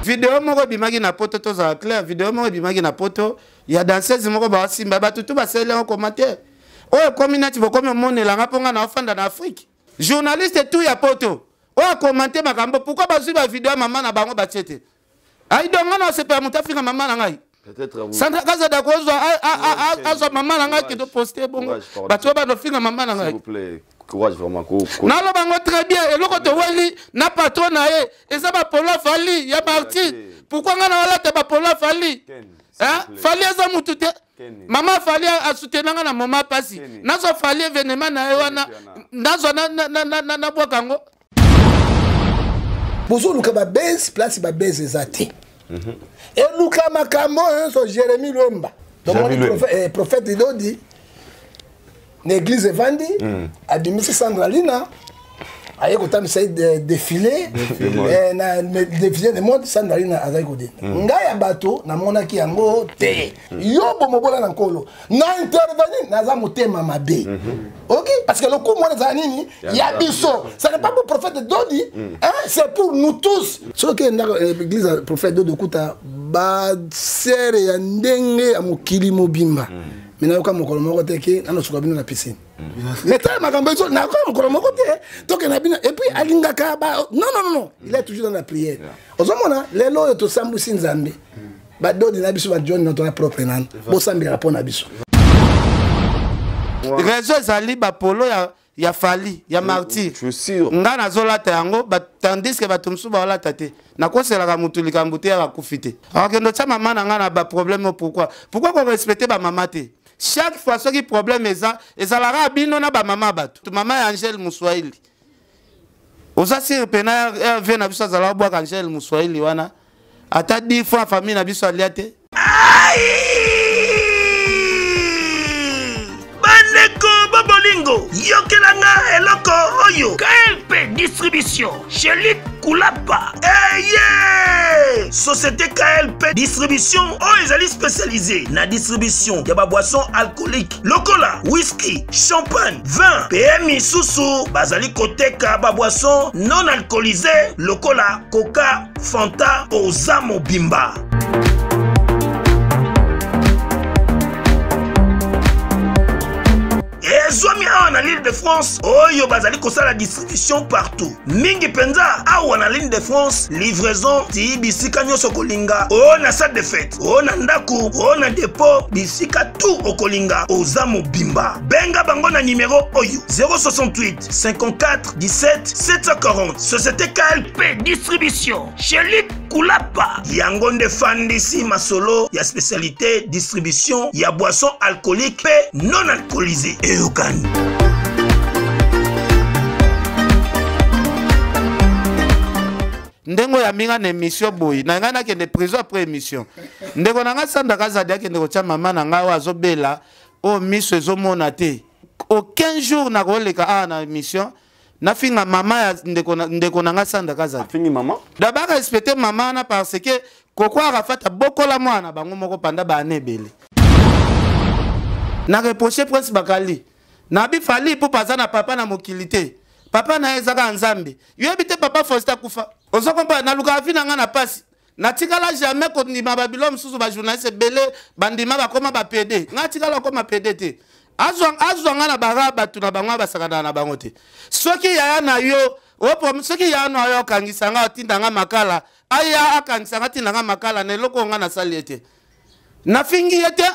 Video moko ebimaki na poto, tozala clair, video moko ebimaki na poto ya danseuse moko basimba bato tu basaleli yango commentaire. Oyo ekomi neti bokomi omonela nga mpo nga na ofanda na Afrique. Journaliste tout ya poto oyo akomante makambo, pourquoi bazwi ba video ya mama na bango batie te? Aido nga na osepela moto afinga mama na ngai. Sandra Kazada kozwa azwa mama na ngai kende poste bongo bato oyo banofinga mama na ngai. Courage vraiment. Naloba yango très bien, eloko toweli na patron na ye eza bapolo Fally ya martyr. Pourquoi ngai nawalata bapolo Fally? Fally aza mutu te. Mama Fally asoutenanga nga na moment pasi. Nazwa Fally événement na ye wana, nazwa nabwaka yango. Bozoluka babase, place babase eza te. Eluka makambo oyo nyonso. Jérémi Lwemba, tomoni prophète Dodi na église evandi, abimisi Sandra Lina, aye kotambisa ye défilé na défilé de mode. Sandra Lina azali kodenda. Ngai ya bato namonaki yango te. Yo bomobola na nkolo na intervenir, naza motema mabe. Ok, parce que lokumu wana ezala nini ya biso? Ce n'est pas pour prophète Dodi, hein, c'est pour nous tous. Soki ndako église ya prophète Dodi, okuta basere ya ndenge ya mokili mobimba. Me nayoka mokolo moko te ke nanosuka bino na piscine. Mais tala makambo ezo, nayoka mokolo moko te tokende na bino. Et puis alingaka ba, non, non, non, il est toujours dans la prière. Ozomona lelo oyo tosambwisi Nzambe, badodi na biso, bajohn na toza propre nano, bosambelaka mpo na biso. Réseau ezali bapolo ya Fally ya martyr, nga nazolata yango, tandis que bato mosusu baolata te. Nakoselaka motu likambo te ya bakufi te. Akokende otya mama na nga na baproblème. Pourquoi korespecte bamama te? Chaque fois soki problème eza, ezalaka bino na bamama bato. Mama ya Angele Moswahili, oza sire mpena Herve na biso azalaka bwaka Angele Moswahili wana ata 10 fois, famille na biso alia te. Bandeko babolingo, yokelanga eloko oyo. KLP Distribution, Shelik Kulapa eye société KLP Distribution oyo ezali spécialisé na distribution ya baboisson alcoolique lokola whisky, champagne, vin mpe misusu. Bazali koteka baboisson non alcoolisé lokola coca, fanta. Oza mobimba. Ezwami awa na l'Île de France oyo bazali kosala distribution partout, mingi mpenza awa na l'Île de France. Livraison ti bisika nyonso okolinga, oyo na salle de fête, oyo na ndako, oyo na dépôt, bisika tout okolinga. Oza mobimba, benga bango na nimero oyo: 068 54 17 740. Société KLP Distribution, Shelik Kulapa, yango nde fandisi masolo ya spécialité distribution ya boisson alcoolique mpe non alcoolisé. Eyokani. Ndenge oyo aminga na émission boye na ngai, nakende prison après émission. Ndeko na ngai Sandra Kazadi akende kotia mama na ngai oyo azobela, oyo miso ezomona te. Aucun jour nakoleka awa na émission nafinga mama ya ndeko na ngai Sandra Kazadi. Afingi mama. Da barespecte mama wana parce que koko Arafat abokola mwana na bango moko panda baane ebele. Na reproche Prince Bakali, nabi Fally Ipupa aza na papa na mokili te, papa na ye eza kaka Nzambe. Yoyebi te papa Faustin akufa. Ozo comprendre? Nalukaka vi na ngai na pasi, natikala jamais kondima babilo mosusu. Bajournaliste ebele bandima bakoma bapd, ngai atikala okoma pd te. Azwa ngai na bara bato na bango basakanaka na bango te. Soki yaya na yo, soki yaya na yo akangisa ngai, atinda ngai makala, aya akangisa ngai, atinda ngai makala na eloko oyo ngai nasali ye te. Nafingi ye te,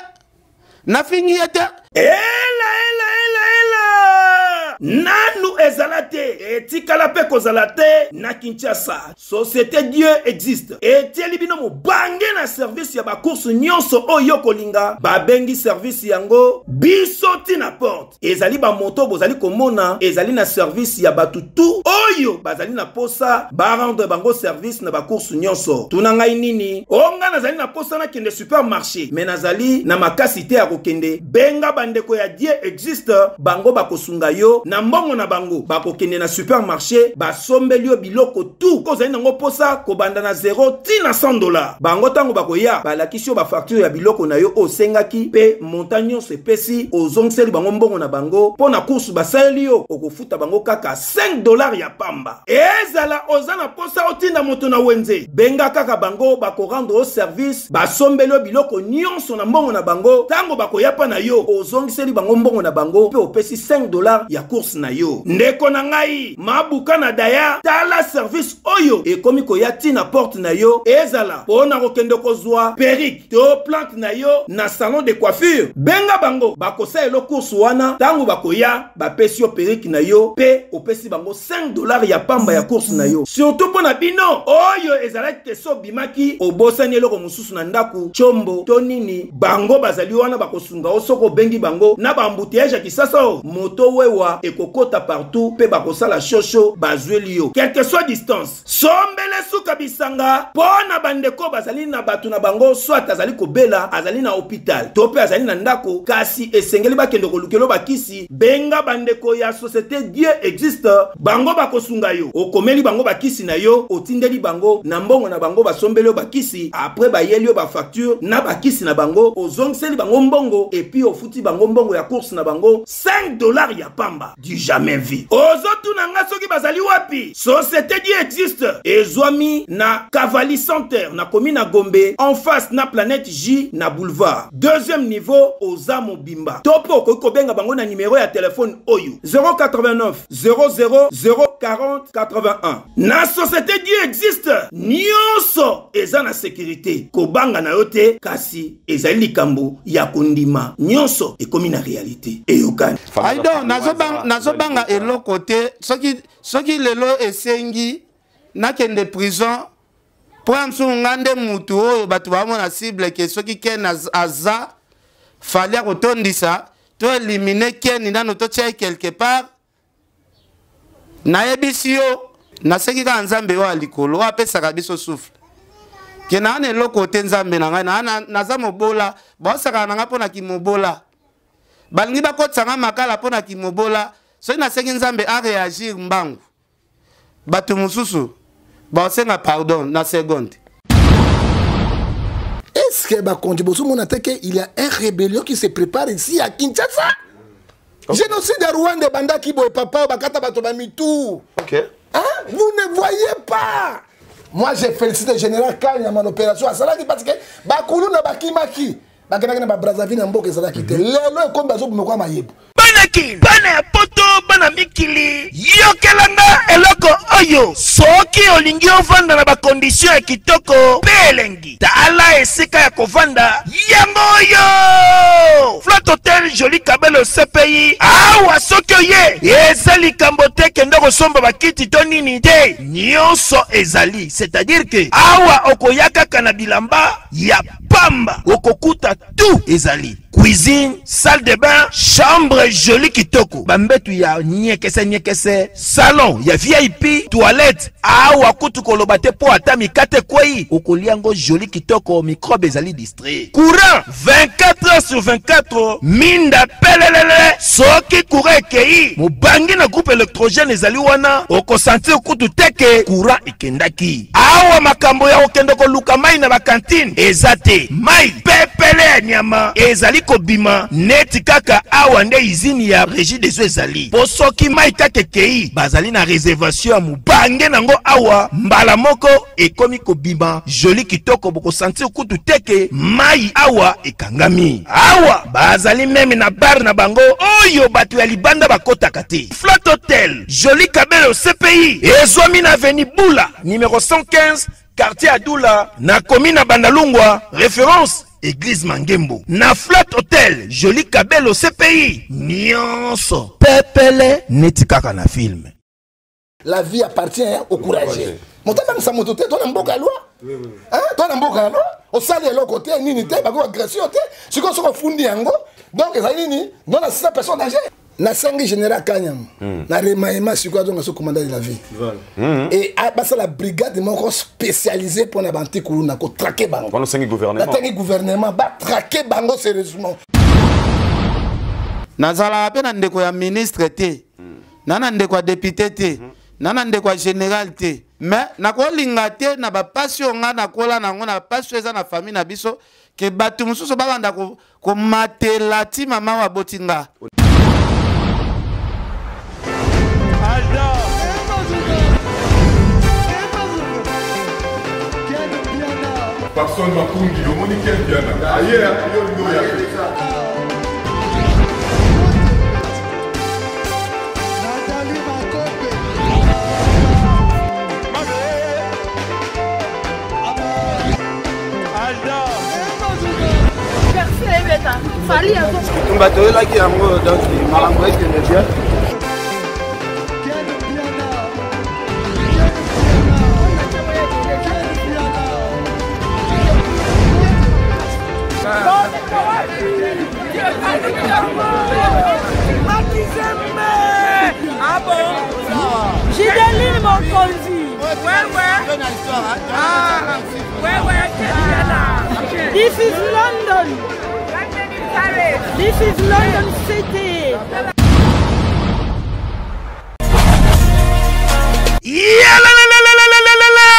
nafingi ye te. Ela, ela, ela, ela, nanu ezala te, etikala mpe kozala te na Kinshasa. Société Dieu Existe etieli bino mobange na service ya bacourse nyonso oyo kolinga. Babengi service yango biso ntina porte. Ezali bamoto bozali komona, ezali na service ya bato tu oyo bazali na posa barendre bango service na bacourse nyonso. Tuna ngai nini? O ngai nazali na posa nakende supermarché, me nazali na makasi te ya kokende. Benga bandeko ya Dieu Existe, bango bakosunga yo. Na mbongo na bango, bakokende na supermarché, basombeli yo biloko tout ozali nango posa, kobanda na 0 ti na 100 dollars. Bango ntango bakoya, balakisi yo bafacture ya biloko na yo osengaki mpe montant nyonso epesi, ozongiseli bango mbongo na bango mpo na course basaleli yo, okofuta bango kaka 5 dollars ya pamba. Ezala oza na posa otinda moto na wenze, benga kaka bango, bakorendre yo service, basombeli yo biloko nyonso na mbongo na bango. Ntango bakoya mpa na yo, ozongiseli bango mbongo na bango mpe opesi 5 dollars ya course na yo. Ndeko na ngai mabuka na daya, tala service oyo ekomi koya ntina porte na yo. Ezala mpo na kokende kozwa perruque to plante na yo na salon de coiffure, benga bango, bakosalela course wana. Ntango bakoya, bapesi yo perruque na yo mpe opesi bango 5 dollars ya pamba ya course na yo. Surtout mpo na bino oyo ezalaki ke so obimaki, obosani eloko mosusu na ndako, tshombo to nini, bango bazali wana, bakosunga yo soki obengi bango. Na baembouteillage ya Kisasa oyo, moto wewa ekokota partout mpe bakosala shosho, bazweli yo quelque soit distance. Sombele suka bisanga mpo na bandeko bazali na bato na bango, soit azali kobela, azali na hôpital to mpe azali na ndako, kasi esengeli bakende kolukelo bakisi, benga bandeko ya Société Dieu Existe, bango bakosunga yo. Okomeli bango bakisi na yo, otindeli bango na mbongo na bango, basombeli yo bakisi, après bayeli yo bafacture na bakisi na bango, ozongiseli bango mbongo et puis ofuti bango mbongo ya course na bango, 5 dollars ya pamba, du jamais vu. Ozotuna nga soki bazali wapi? Société Dieu Existe ezwami na Cavali Center, na komi na Gombe, en face na Planète J, na boulevard deuxième niveau. Oza mobimba to mpe okoki kobenga bango na nimero ya telefone oyo: 089 00 040 81. Na Société Dieu Existe, nyonso eza na sécurité, kobanga na yo te, kasi ezali likambo ya kondima. Nyonso ekomi na réalité, eyokani. Aido, nazobanga eloko te. Soki lelo esengi nakende prison mpo ya mosusu, nga nde mutu oyo bato bamona cible ke soki Ken aza Fally akotondisa to élimine Ken nano, totia ye quelque part. Nayebisi yo, naseki kaka Nzambe oyo ya likolo, oyo apesaka biso souffle, ke naa na eloko te. Nzambe na ngai, naza mobola, baosakana na ngai mpo na kimobola, balingi bakotisa ngai makala mpo na kimobola. Soki nasengi Nzambe aréagir mbangu, bato mosusu baosenga pardon na seconde. Est-ce que bakonzi bozomona te ke il y a un rébellion qui se prépare ici à Kinshasa? Génocide ya Rwanda ebandaki boye, papa, bakata bato bamitu. Hein? Vous ne voyez pas? Moi, j'ai félicité le général Kanyama na opération asalaki, parce que bakuluna bakimaki, bakendaki na baBrazzaville, na mboka ezalaki te. Lelo ekomi bazobima kwa mayebo. Bana Kin, bana ya Poto, bana mikili, yokelanga eloko oyo. Soki olingi ovanda na bacondition ya kitoko mpe elengi, tala esika ya kovanda yango oyo: Flat Hotel Joli Kabelo CPI. Awa soki oye, eza likambo te kende kosomba bakiti to nini te, nyonso ezali. C'est-à-dire ke awa okoya kaka na bilamba ya pamba, okokuta tout ezali: cuisine, salle de bain, chambre jolie kitoko, bambetu ya nyekese nyekese, salon ya VIP, toilette. Awa kutu koloba te, mpo ata mikate ekwei, okolia yango joli kitoko, microbe ezali distrait. Courant 24 heures sur 24, minda pelelele. Soki courant ekei, mobangi na groupe électrogène ezali wana, okosentir kutu te ke courant ekendaki. Awa makambo ya kokende koluka mai na bacantine eza te, mai pepele ya nyama ezali kobima neti kaka awa nde usine ya Régie des eaux ezali. Mpo soki mai kaka ekei, bazali na réservation ya mobange nango awa, mbala moko ekomi kobima joli kitoko, bokosentir kutu te ke mai awa ekangami. Awa bazali même na bar na bango oyo bato ya libanda bakotaka te. Flat Hotel Joli Kabelo CPI ezwami na avenue Bula numéro 115, quartier Adula, na commune na Bandalungwa, référence église Mangembo. Na Flat Hotel Joli Kabelo CPI, nyonso pepele neti kaka na film. La vie appartient au courageux. Moto abangisa moto te. To na mboka ya loi, to na mboka ya loi, osali eloko te, nini te, bako agression te. Sikoyo soki ofundi yango, donc ezali nini? Non assistance personne danger. Nasengi général Kanyama na remaniement sikoyo, azonga so commandant de la ville et basala brigade moko spécialisée mpona bantikuluna, kotraquer bango. Wana osengi gouvernement? Natangi gouvernement batraquer bango sérieusement. Nazalaka mpe na ndeko ya ministre te. Na na ndeko ya député te. Na na ndeko ya général te. Mais nakolinga te na bapasi oyo ngai nakola nango, na bapasi oyo eza na famille na biso, ke bato mosusu babanda komatela ti mama oyo aboti nga. Papson Makungi, omoni Ken Mpiana aye yo olingi oya te. Bitumba toyelaki yango, donc makambo ekende bien. Gideline Mokonzi. Ouais. Ah, ouais. This is London. This is London City. Yalalalalalalalala!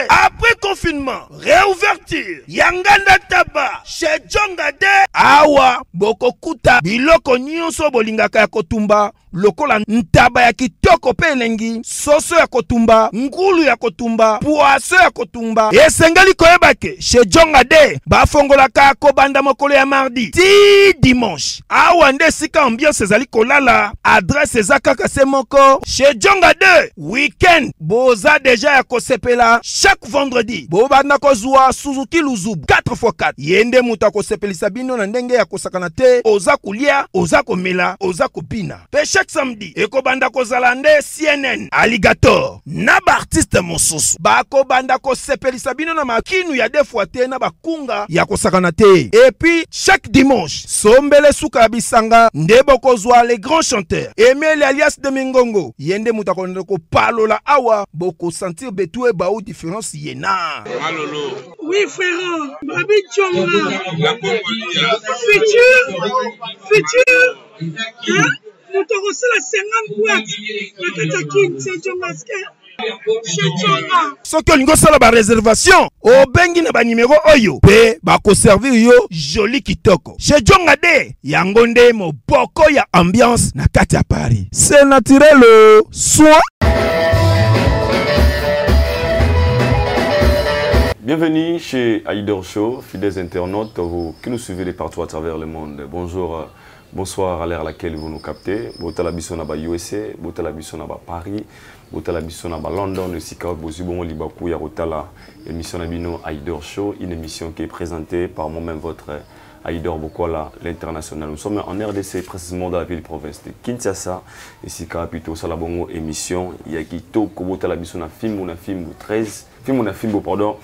Après confinement, réouverture, Yanganda Taba, chez Jonga de Awa, bokokuta, biloko nyonso bolingaka ya kotumba, lokola ntaba ya kitoko pe elengi, soso ya kotumba, ngulu ya kotumba, poisson ya kotumba. Esengeli koyeba ke chez Jonga de bafongolaka kobanda mokolo ya mardi ti dimanche. Awa nde esika ambiance ezali kolala, adresse eza kaka se moko chez Jonga de. Weekend boza deja ya kosepela chaque vendredi bobanda kozwa Suzuki Luzubu 4x4. Ye nde moto akosepelisa bino na ndenge ya kosakana te, oza kolia, oza komela, oza kobina. Pe chaque samedi ekobanda kozala nde CNN Alligator na ba artiste mosusu bakobanda kosepelisa bino na makinu ya deux fois te na bakunga ya kosakana te. Et puis chaque dimanche sombele suka ya bisanga nde bokozwa les grands chanteurs Emile alias de Mingongo, ye nde moto akolanda kopalola awa, bokosentir betu ebau différence yena. Malolo. Oui frère, Babi Djonga. La Congolia. Futur, futur. Hein? Moto akosala 50 boîte na kati ya Kin, c'est Djonga Ske. Chez Djonga. Soki olingi osala ba réservation, obengi na ba numéro oyo pe bakoservir yo joli kitoko. Chez Djonga de, yango nde moboko ya ambiance na kati ya Paris. C'est naturel, soin. Bienvenue chez Ayidor Show, fidèles internautes, vous qui nous suivez de partout à travers le monde. Bonjour, bonsoir à l'heure à laquelle vous nous captez. Botala biso na ba USA, botala biso na ba Paris, botala biso na ba London, esika bozwi bongo libaku ya kotala émission na bino Ayidor Show, une émission qui est présentée par moi-même, votre Ayidor Bokola, l'international. Nous sommes en RDC, précisément dans la ville-province de Kinshasa. Esika plutôt sala bongo émission ya kitoko, botala biso na fimbu na fimbu 13, fimbu na fimbu, pardon.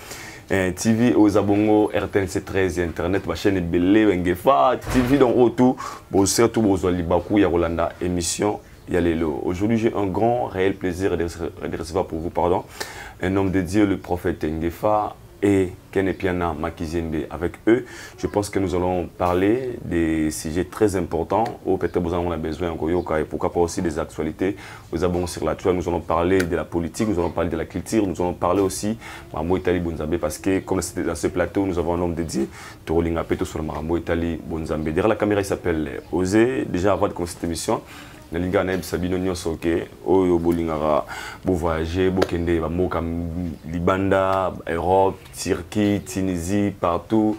TV oza bongo RTNC 13 internet ba chaîne ebele Ngefa TV donc autour bo surtout bozwa libaku ya kolanda émission ya lelo. Aujourd'hui, j'ai un grand réel plaisir de recevoir pour vous, pardon, un homme de Dieu, le prophète Ngefa et Ken Mpiana Makizembe. Avec eux, je pense que nous allons parler des sujets très importants où peut-être vous en avez besoin encore, et pourquoi pas aussi des actualités. Nous avons sur la toile, nous allons parler de la politique, nous allons parler de la culture, nous allons parler aussi Marambo Itali Bonzambe, parce que comme c'était dans ce plateau, nous avons un homme dédié, Toringa Peto sur le Marambo Itali Bonzambe. Derrière la caméra, il s'appelle Osé. Déjà avant de commencer cette émission, nalinga na yebisa bino nyonso ke oyo bolingaka bo voyager, bokende ba mboka libanda, Europe, Turquie, Tunisie, partout,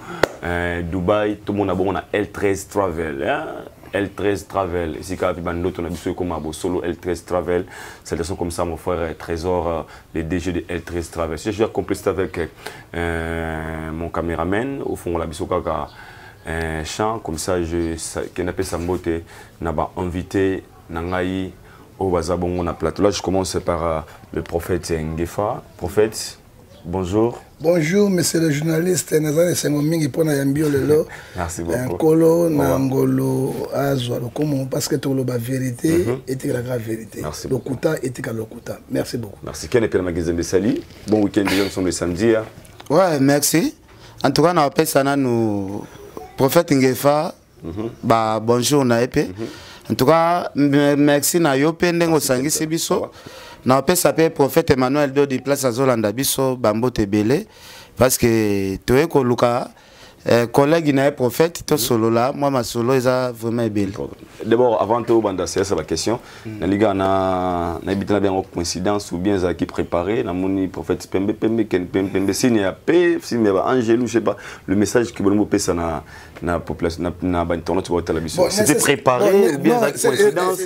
Dubaï, tout le monde a bon na L13 Travel, hein? L13 Travel, esika wapi bandoto na biso ekoma bosolo L13 Travel. Salutations comme ça mon frère Trésor, le DG de L13 Travel. Si je suis complice avec mon caméraman, au fond la biso kaka un chant comme ça, je kenape sambote na ba invité na ngai au bazabongo na plateau. Là je commence par le prophète Ngefa. Prophète, bonjour. Bonjour monsieur le journaliste, nazali sengo mingi pona yambi lelo. Merci beaucoup. Nkolo na Au revoir. ngolo azwa lokomo parce que toloba vérité etikala la vérité. Merci beaucoup. Lokuta etikala lokuta. Merci beaucoup. Merci. Ken Mpiana Makizembe Sali. Bon week-end déjà, nous sommes le samedi, hein. Ouais, merci. En tout cas, na pesa nanu prophète Ngefa. Ba bonjour na epé. En tout cas, merci na yo mpe ndenge osangisi biso. Napesa mpe prophète Emmanuel Dodi, place azolanda biso, bambote ebele, parce que toye koluka collègue na ye prophète, tosolola mwa masolo eza vraiment ebele. D'abord, avant tobanda séance ba question, nalinga na nayebi te na biango coïncidence ou bien ezalaki préparé, namoni prophète pembe pembe, ken pembe pembe, signe ya paix, signe ya baangelu, je sais pas, le message que bolingo opesa na population, na bainternet baotala biso. Bon, c'était préparé bon, ou bien non, ezalaki coïncidence?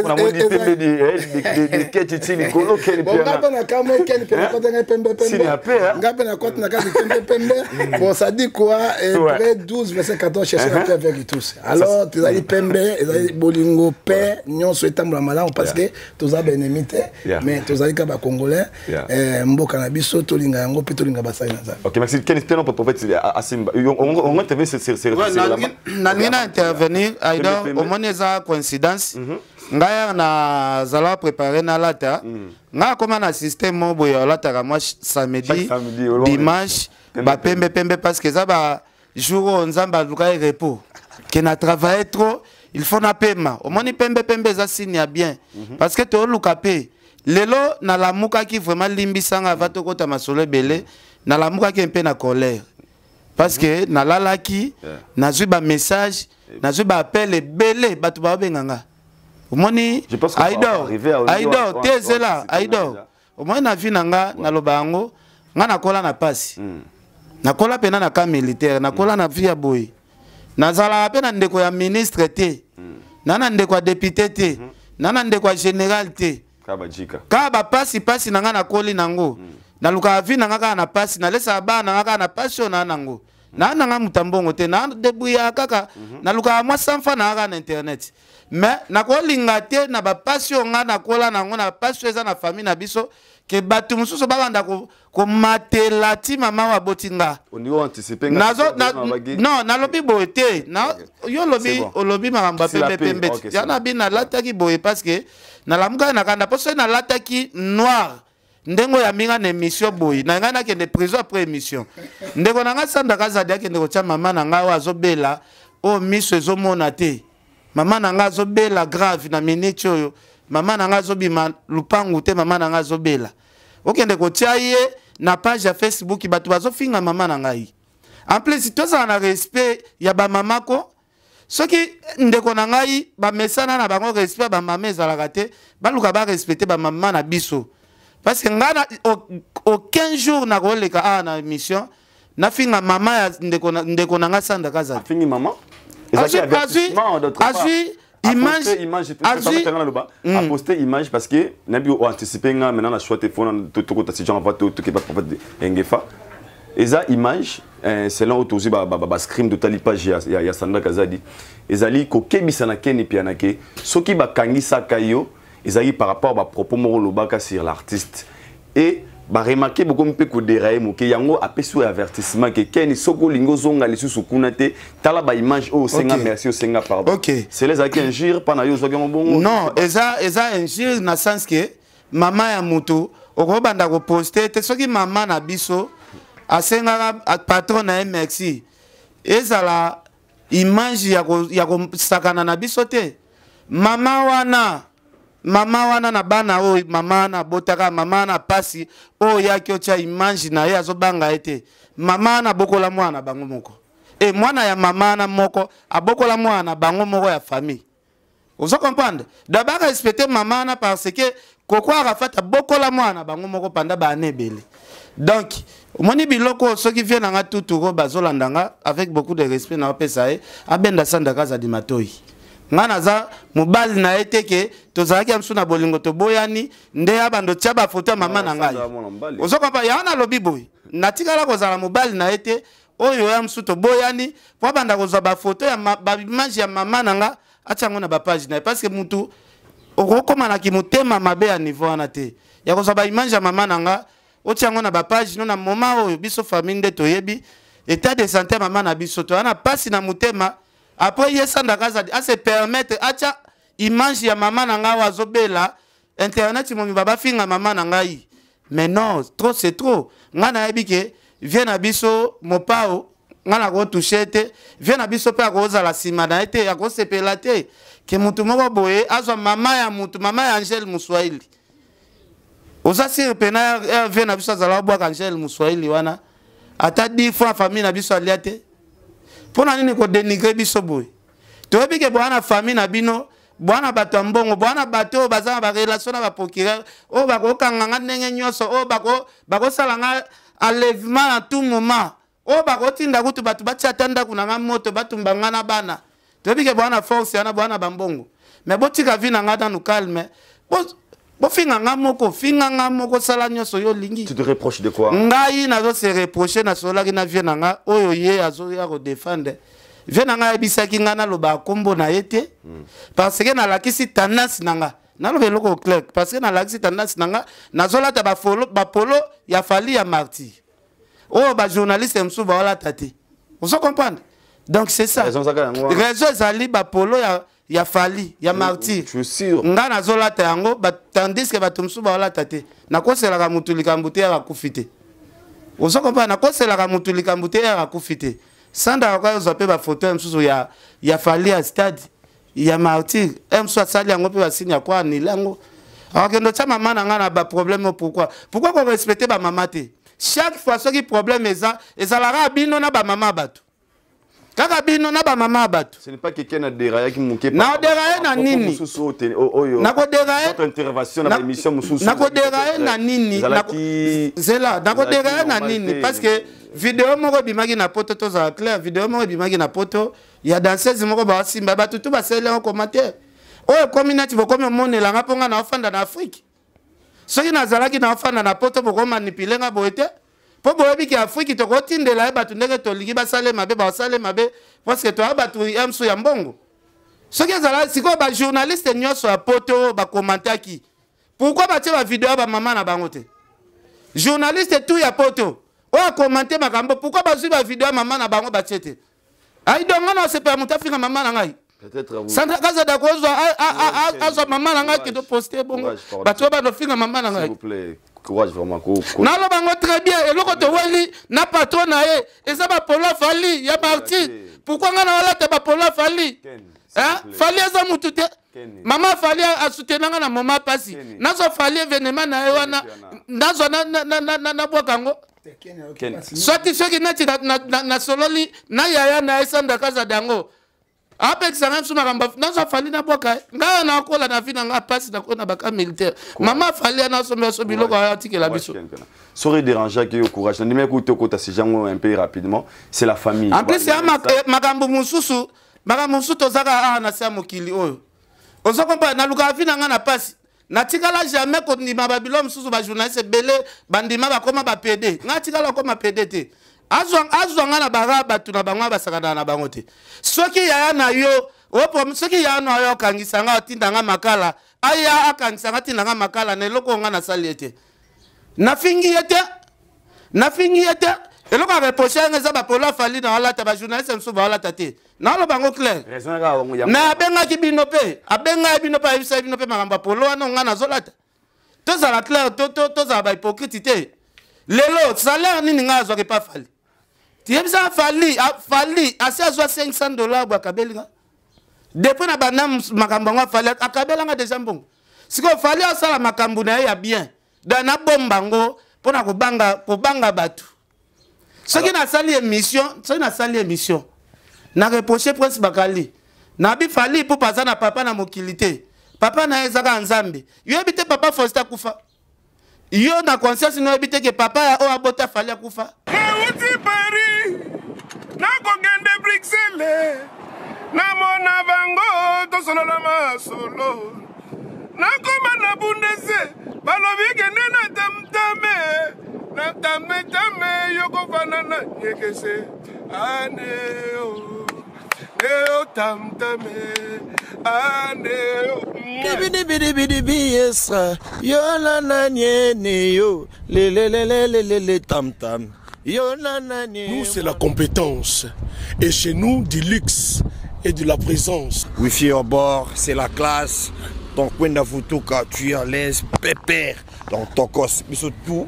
Namoni pembe di keti ti likolo, ken Bon, nga mpe na kamwe, ken mpe nakota ngai pembe pembe. Signe ya paix, hein? Nga mpe nakota na kati pembe pembe. Bon, ça dit quoi? Hébreux 12 verset 14: cherchez la paix avec tous. Alors tozali pembe, ezali bolingo, paix nyonso etambola malamu, parce que toza baennemi te, mais tozali kaka bacongolais. Mboka na biso, tolinga yango mpe tolinga basali na Nzambe. Ok, merci. Ken Piana, prophète Asimba. On intervient sur Ouais, sur la nalingi na intervenir, Aida. Pembe, pembe. Omoni, eza coïncidence. Ngai nazala préparé, nalata. Ngai akoma na système moko boye, olataka mwa samedi, Chaque samedi, dimanche, Pembe, bapembe pembe, parce que eza ba jour oyo Nzambe aluka ye repos, ke na travaille trop, il faut napema. Omoni, pembe pembe eza signe ya bien, parce que tooluka mpe. Lelo nalamukaki vraiment, limbisanga, ava tokota masolo ebele, nalamukaki mpe na colère, parce que nalalaki, nazwi bamessage, nazwi baappel ebele, bato baobenga nga. Omoni, Je pense qu'on va Aidor, arriver à- Aidor, te ezela. Aidor, déjà. Omoni, na vie na nga, naloba yango, nga nakola na pasi, nakola mpena na camp militaire, nakola na vie ya boye. Nazalaka mpe na ndeko ya ministre te, na ndeko ya député te, na ndeko ya général te. Kabajika. Kaka bapasi pasi na nga nakoli nango. Nalukaka vie na nga kaka na pasi, nalesaka bana na nga kaka na pasi oyo naa nango. Naa na nga moto ya mbongo te, na débrouillaka kaka, nalukaka mwa sanfa na nga kaka na internet. Mais nakolinga te na bapasi oyo nga nakola nango, na bapasi oyo eza na famille na biso, ke bato mosusu babanda komatela ti mama oyo aboti nga. Au niveau anticipé, Nazo non, nalobi boye te. Yo olobi C'est bon. olobi makambo ya C'est la pembe paix. pembe. Ok, c'est Ya bon. na bi nalataki boye parce que nalamukaki na kanda, mpo soki nalataki noir ndenge oyo aminga na émission boye, na ngai nakende prison après émission. Ndeko na ngai Sandaka azali akende kotia mama na ngai oyo azobela, oyo miso ezomona te. Mama na ngai azobela grave na minute oyo, mama na ngai azobima lupangu te, mama na ngai azobela. Okende kotia ye na page ya Facebook, bato bazofinga mama na ngai. En plus, tozala na respect ya bamama ko. Soki ndeko na ngai bamesana na bango, respect ya bamama ezalaka te. Baluka barespecte bamama na biso, parce que ngai aucun jour nakoleka awa na émission nafinga mama ya ndeko na ngai Sandaka azali. Afingi mama. Azwi image. Image, azwi aposte image, parce que nabi oanticipe nga maintenant na choix te fona tokota si genre va toke ba prophète Engefa. Eza image, selon oyo tozwi bascreen, totali page ya Sandra Kazadi, ezali kokebisa na Keni Piana ke soki bakangisaka yo, ezalaki par rapport bapropos moko olobaka sur l'artiste, et baremarke bokomi mpe kodérailler moke. Yango apesi oyo avertissement ke Keni, soki olingi ozonga lisusu kuna te, tala baimage oyo osenga. Merci, osenga pardon. Cela ezalaki injure mpa na yo, ozwaki yango bongo? Non, eza injure na sens ke mama ya motu okobanda koposte te. Soki mama na biso asengaka patron na ye merci, ezala image ya kosakana na biso te. Mama wana, mama wana na bana oyo mama wana abotaka, mama wana pasi oyo oyaki otya image na ye, azobanga ye te. Mama wana abokola mwana na bango moko, e mwana ya mama wana moko abokola mwana na bango moko ya famille. Ozo comprendre? Donc barespecte mama wana, parce que Koko Arafat abokola mwana na bango moko panda baane ebele. Donc omoni, biloko oyo, soki vie na nga tuturo bazolanda nga, avec beaucoup de respect na opesa ye, abenda Sandaka azali matoi. Nga naza mobali na ye te, ke tozalaki ya mosusu na bolingo, toboyani nde abanda otia bafoto ya mama na ngai. Sandra mwana mobali. Ozo comprendre? Yango nalobi boye, natikala kozala mobali na ye te. Oyo ya mosusu toboyani po abanda kozwa bafoto ya baimage ya mama na nga, atia yango na bapage na ye, parce que mutu okokomanaki motema mabe ya niveau wana te, ya kozwa baimage ya mama na nga, otia yango na bapage no. Na moment oyo biso famille nde toyebi état de santé ya mama na biso, toya na pasi na motema. Après ye Sandaka azali ase permettre atia image ya mama na ngai oyo azobela, internet mobimba bafinga mama na ngai. Mais non, trop c'est trop. Ngai nayebi ke vie na biso mopao. Ngai nakotouche te. Vie na biso mpe akozala nsima na ye te, akosepela te ke motu moko boye azwa mama ya motu, mama ya Angele Moswahili. Oza sire mpena vie na biso azala obwaka Angele Moswahili wana ata 10 fois, famille na biso alia te. Mpo na nini kodenigre biso boye? Toyebi ke bwana famille na bino, bwana bato ya mbongo, bwana bato oyo baza na barelation na baprocureur oyo bakokanga nga ndenge nyonso, oyo bakosala nga enlèvement na tout moment, oyo bakotinda kutu bato batia ata ndako na nga moto, batumba nga na bana. Toyebi ke bwana force wana, bwana bambongo, mais botika vie na nga nanu calme. Bofinga nga moko, finga nga moko, sala nyonso yo olingi. Tu te reproches de quoi? Ngai nazo se reproche, nasololaki na vie na nga oyo ye azoya kodefendre. Vie na ngai ayebisaki ngai nalobaka nkombo na ye te, parce que nalakisi tendance na nga. Naloba eloko clair, parce que nalakisi tendance na nga, nazolata bapolo ya Fally ya Martyr oyo bajournaliste mosusu baolata te. Ozo comprendre? Donc c'est ça. Raison ezalaka yango wana. Raison ezali bapolo ya Fally ya Martyr. Je suis sûr. Nga nazolata yango, tandis que bato mosusu baolata te. Nakoselaka motu likambo te yaka akufi te. Ozo comprendre? Nakoselaka motu likambo te yaka akufi te. Sandra akoki kozwa mpe bafoto ya mosusu ya Fally ya stade ya Martyr, e mosusu asali yango mpe basini ya kwa anile yango, akokende otya mama na ngai na baproblème. Pourquoi korespecte bamama te? Chaque fois soki problème eza, ezalaka bino na bamama ya bato, kaka bino na bamama ya bato. Ce n'est pas quelqu'un a déraillé moke. Na odéraillé na nini? Mosusu oyo Nakodéraillé votre intervention na émission mosusu. Nakodéraillé na nini? Ezalaki Zela, nakodéraillé na normal nini? te. Parce que video moko ebimaki na poto, tozala clair, video moko ebimaki na poto ya danseuse moko, baosimba bato tu basaleli yango commentaire oyo ekomi neti bokomi omonelanga mpo nga naofanda na Afrique. Soki nazalaki naofanda na poto, bokomanipule nga boye te, mpo boyebi ke Afrique tokotindela ye bato ndenge tolingi, basale mabe, basale mabe, parce que toya bato ya mosu ya mbongo. Soki ezala sikoyo bajournaliste nyonso ya poto oyo bakomantaki, pourquoi batie bavideo ya bamama na bango te? Journaliste tout ya poto oyo akomante makambo, pourquoi bazwi bavideo ya mama na bango batie te? Aidonga na osepela moto afinga mama na ngai. Peut-être vous Sandra Kazada kozwa azwa mama na ngai kendo poste bongo, bato oyo banofinga mama na S'il ngai. vous plaît, courage vraiment. Naloba yango très bien. Eloko toweli na patron na ye eza bapolo Fally ya Martyr. Pourquoi ngai nawalata bapolo Fally? Ken, s'il Hein? vous plaît. Fally aza mutu te. Ken. Mama Fally asoutenanga na moment pasi. Ken. Nazwa Fally événement na ye wana, Piana. nazwa nabwaka yango. Ken. Soki neti nasololi na yaya na ye Sandra Kazada, yango apekisa ngai mosu makambo. Nazwa Fally nabwaka ye, ngai nakola na vie na ngai pasi, nakola na baka militaire. Mama Fally ana asombi biso biloko ayo atikela biso. Ken, Ken. Sorry déranger que courage. Ndime ko toko ta si jango un peu rapidement, c'est la famille. En plus ya makambo mosusu tozaka awa na se ya mokili oyo. Ozo comprendre? Nalukaka vie na ngai na pasi, natikala jamais kondima babilo mosusu. Bajournaliste ebele bandima bakóma bapd, ngai atikala okóma pd te. Azwa ngai na bara bato na bango basakanaka na bango te. Soki yaya na yo soki yaya na yo akangisa ngai, atinda ngai makala, aya akangisa ngai, atinda ngai makala na eloko oyo ngai nasali ye te. Nafingi ye te, nafingi ye te. Eloko ya reproche yango eza bapolo afali na alata, bajournaliste mosusu baolata te. Naloba yango clair. Raison kaka bango ya Mais abengaki bino mpe, abengaki bino mpe, ayebisaki bino mpe makambo ya polo wana ngai nazolata. Tozala clair, tozala bahypocrite te. Lelo salaire nini ngai azwaki epa Fally? Tiyebisaka Fally, Fally asi azwa 500 $ bo akabeli nga depuis na banda makambo yango. Fally akabelanga deja mbongo. Sikoyo Fally asala makambo na ye ya bien, donc nabomba yango mpona kobanga bato. Soki nasali émission, soki nasali émission na reproche Prince Bakali, nabi Fally mpo aza na papa na mokili te, papa na ye eza kaka Nzambe. Yoyebi te papa Faustin akufa? Yo na conscience noyebi te ke papa ya oyo abota Fally akufa? Nauti Paris, nakokende Bruxelles, namona bango, tosolola masolo. Nakoma na Bundese, balobi kende na tamtame, na tametame, yokofanda na nyekese aneo neo tamtame aneo. Dibidibidibidibi esra yo na naniene yo lelelelelele tam tam yo na nanie. Nous, c'est la compétence. Et chez nous, du luxe et de la présence. Wifi au bord, c'est la classe. Donc Kwenda Vutuka, tu es à l'aise, pépère. Donc Tokos, mais surtout,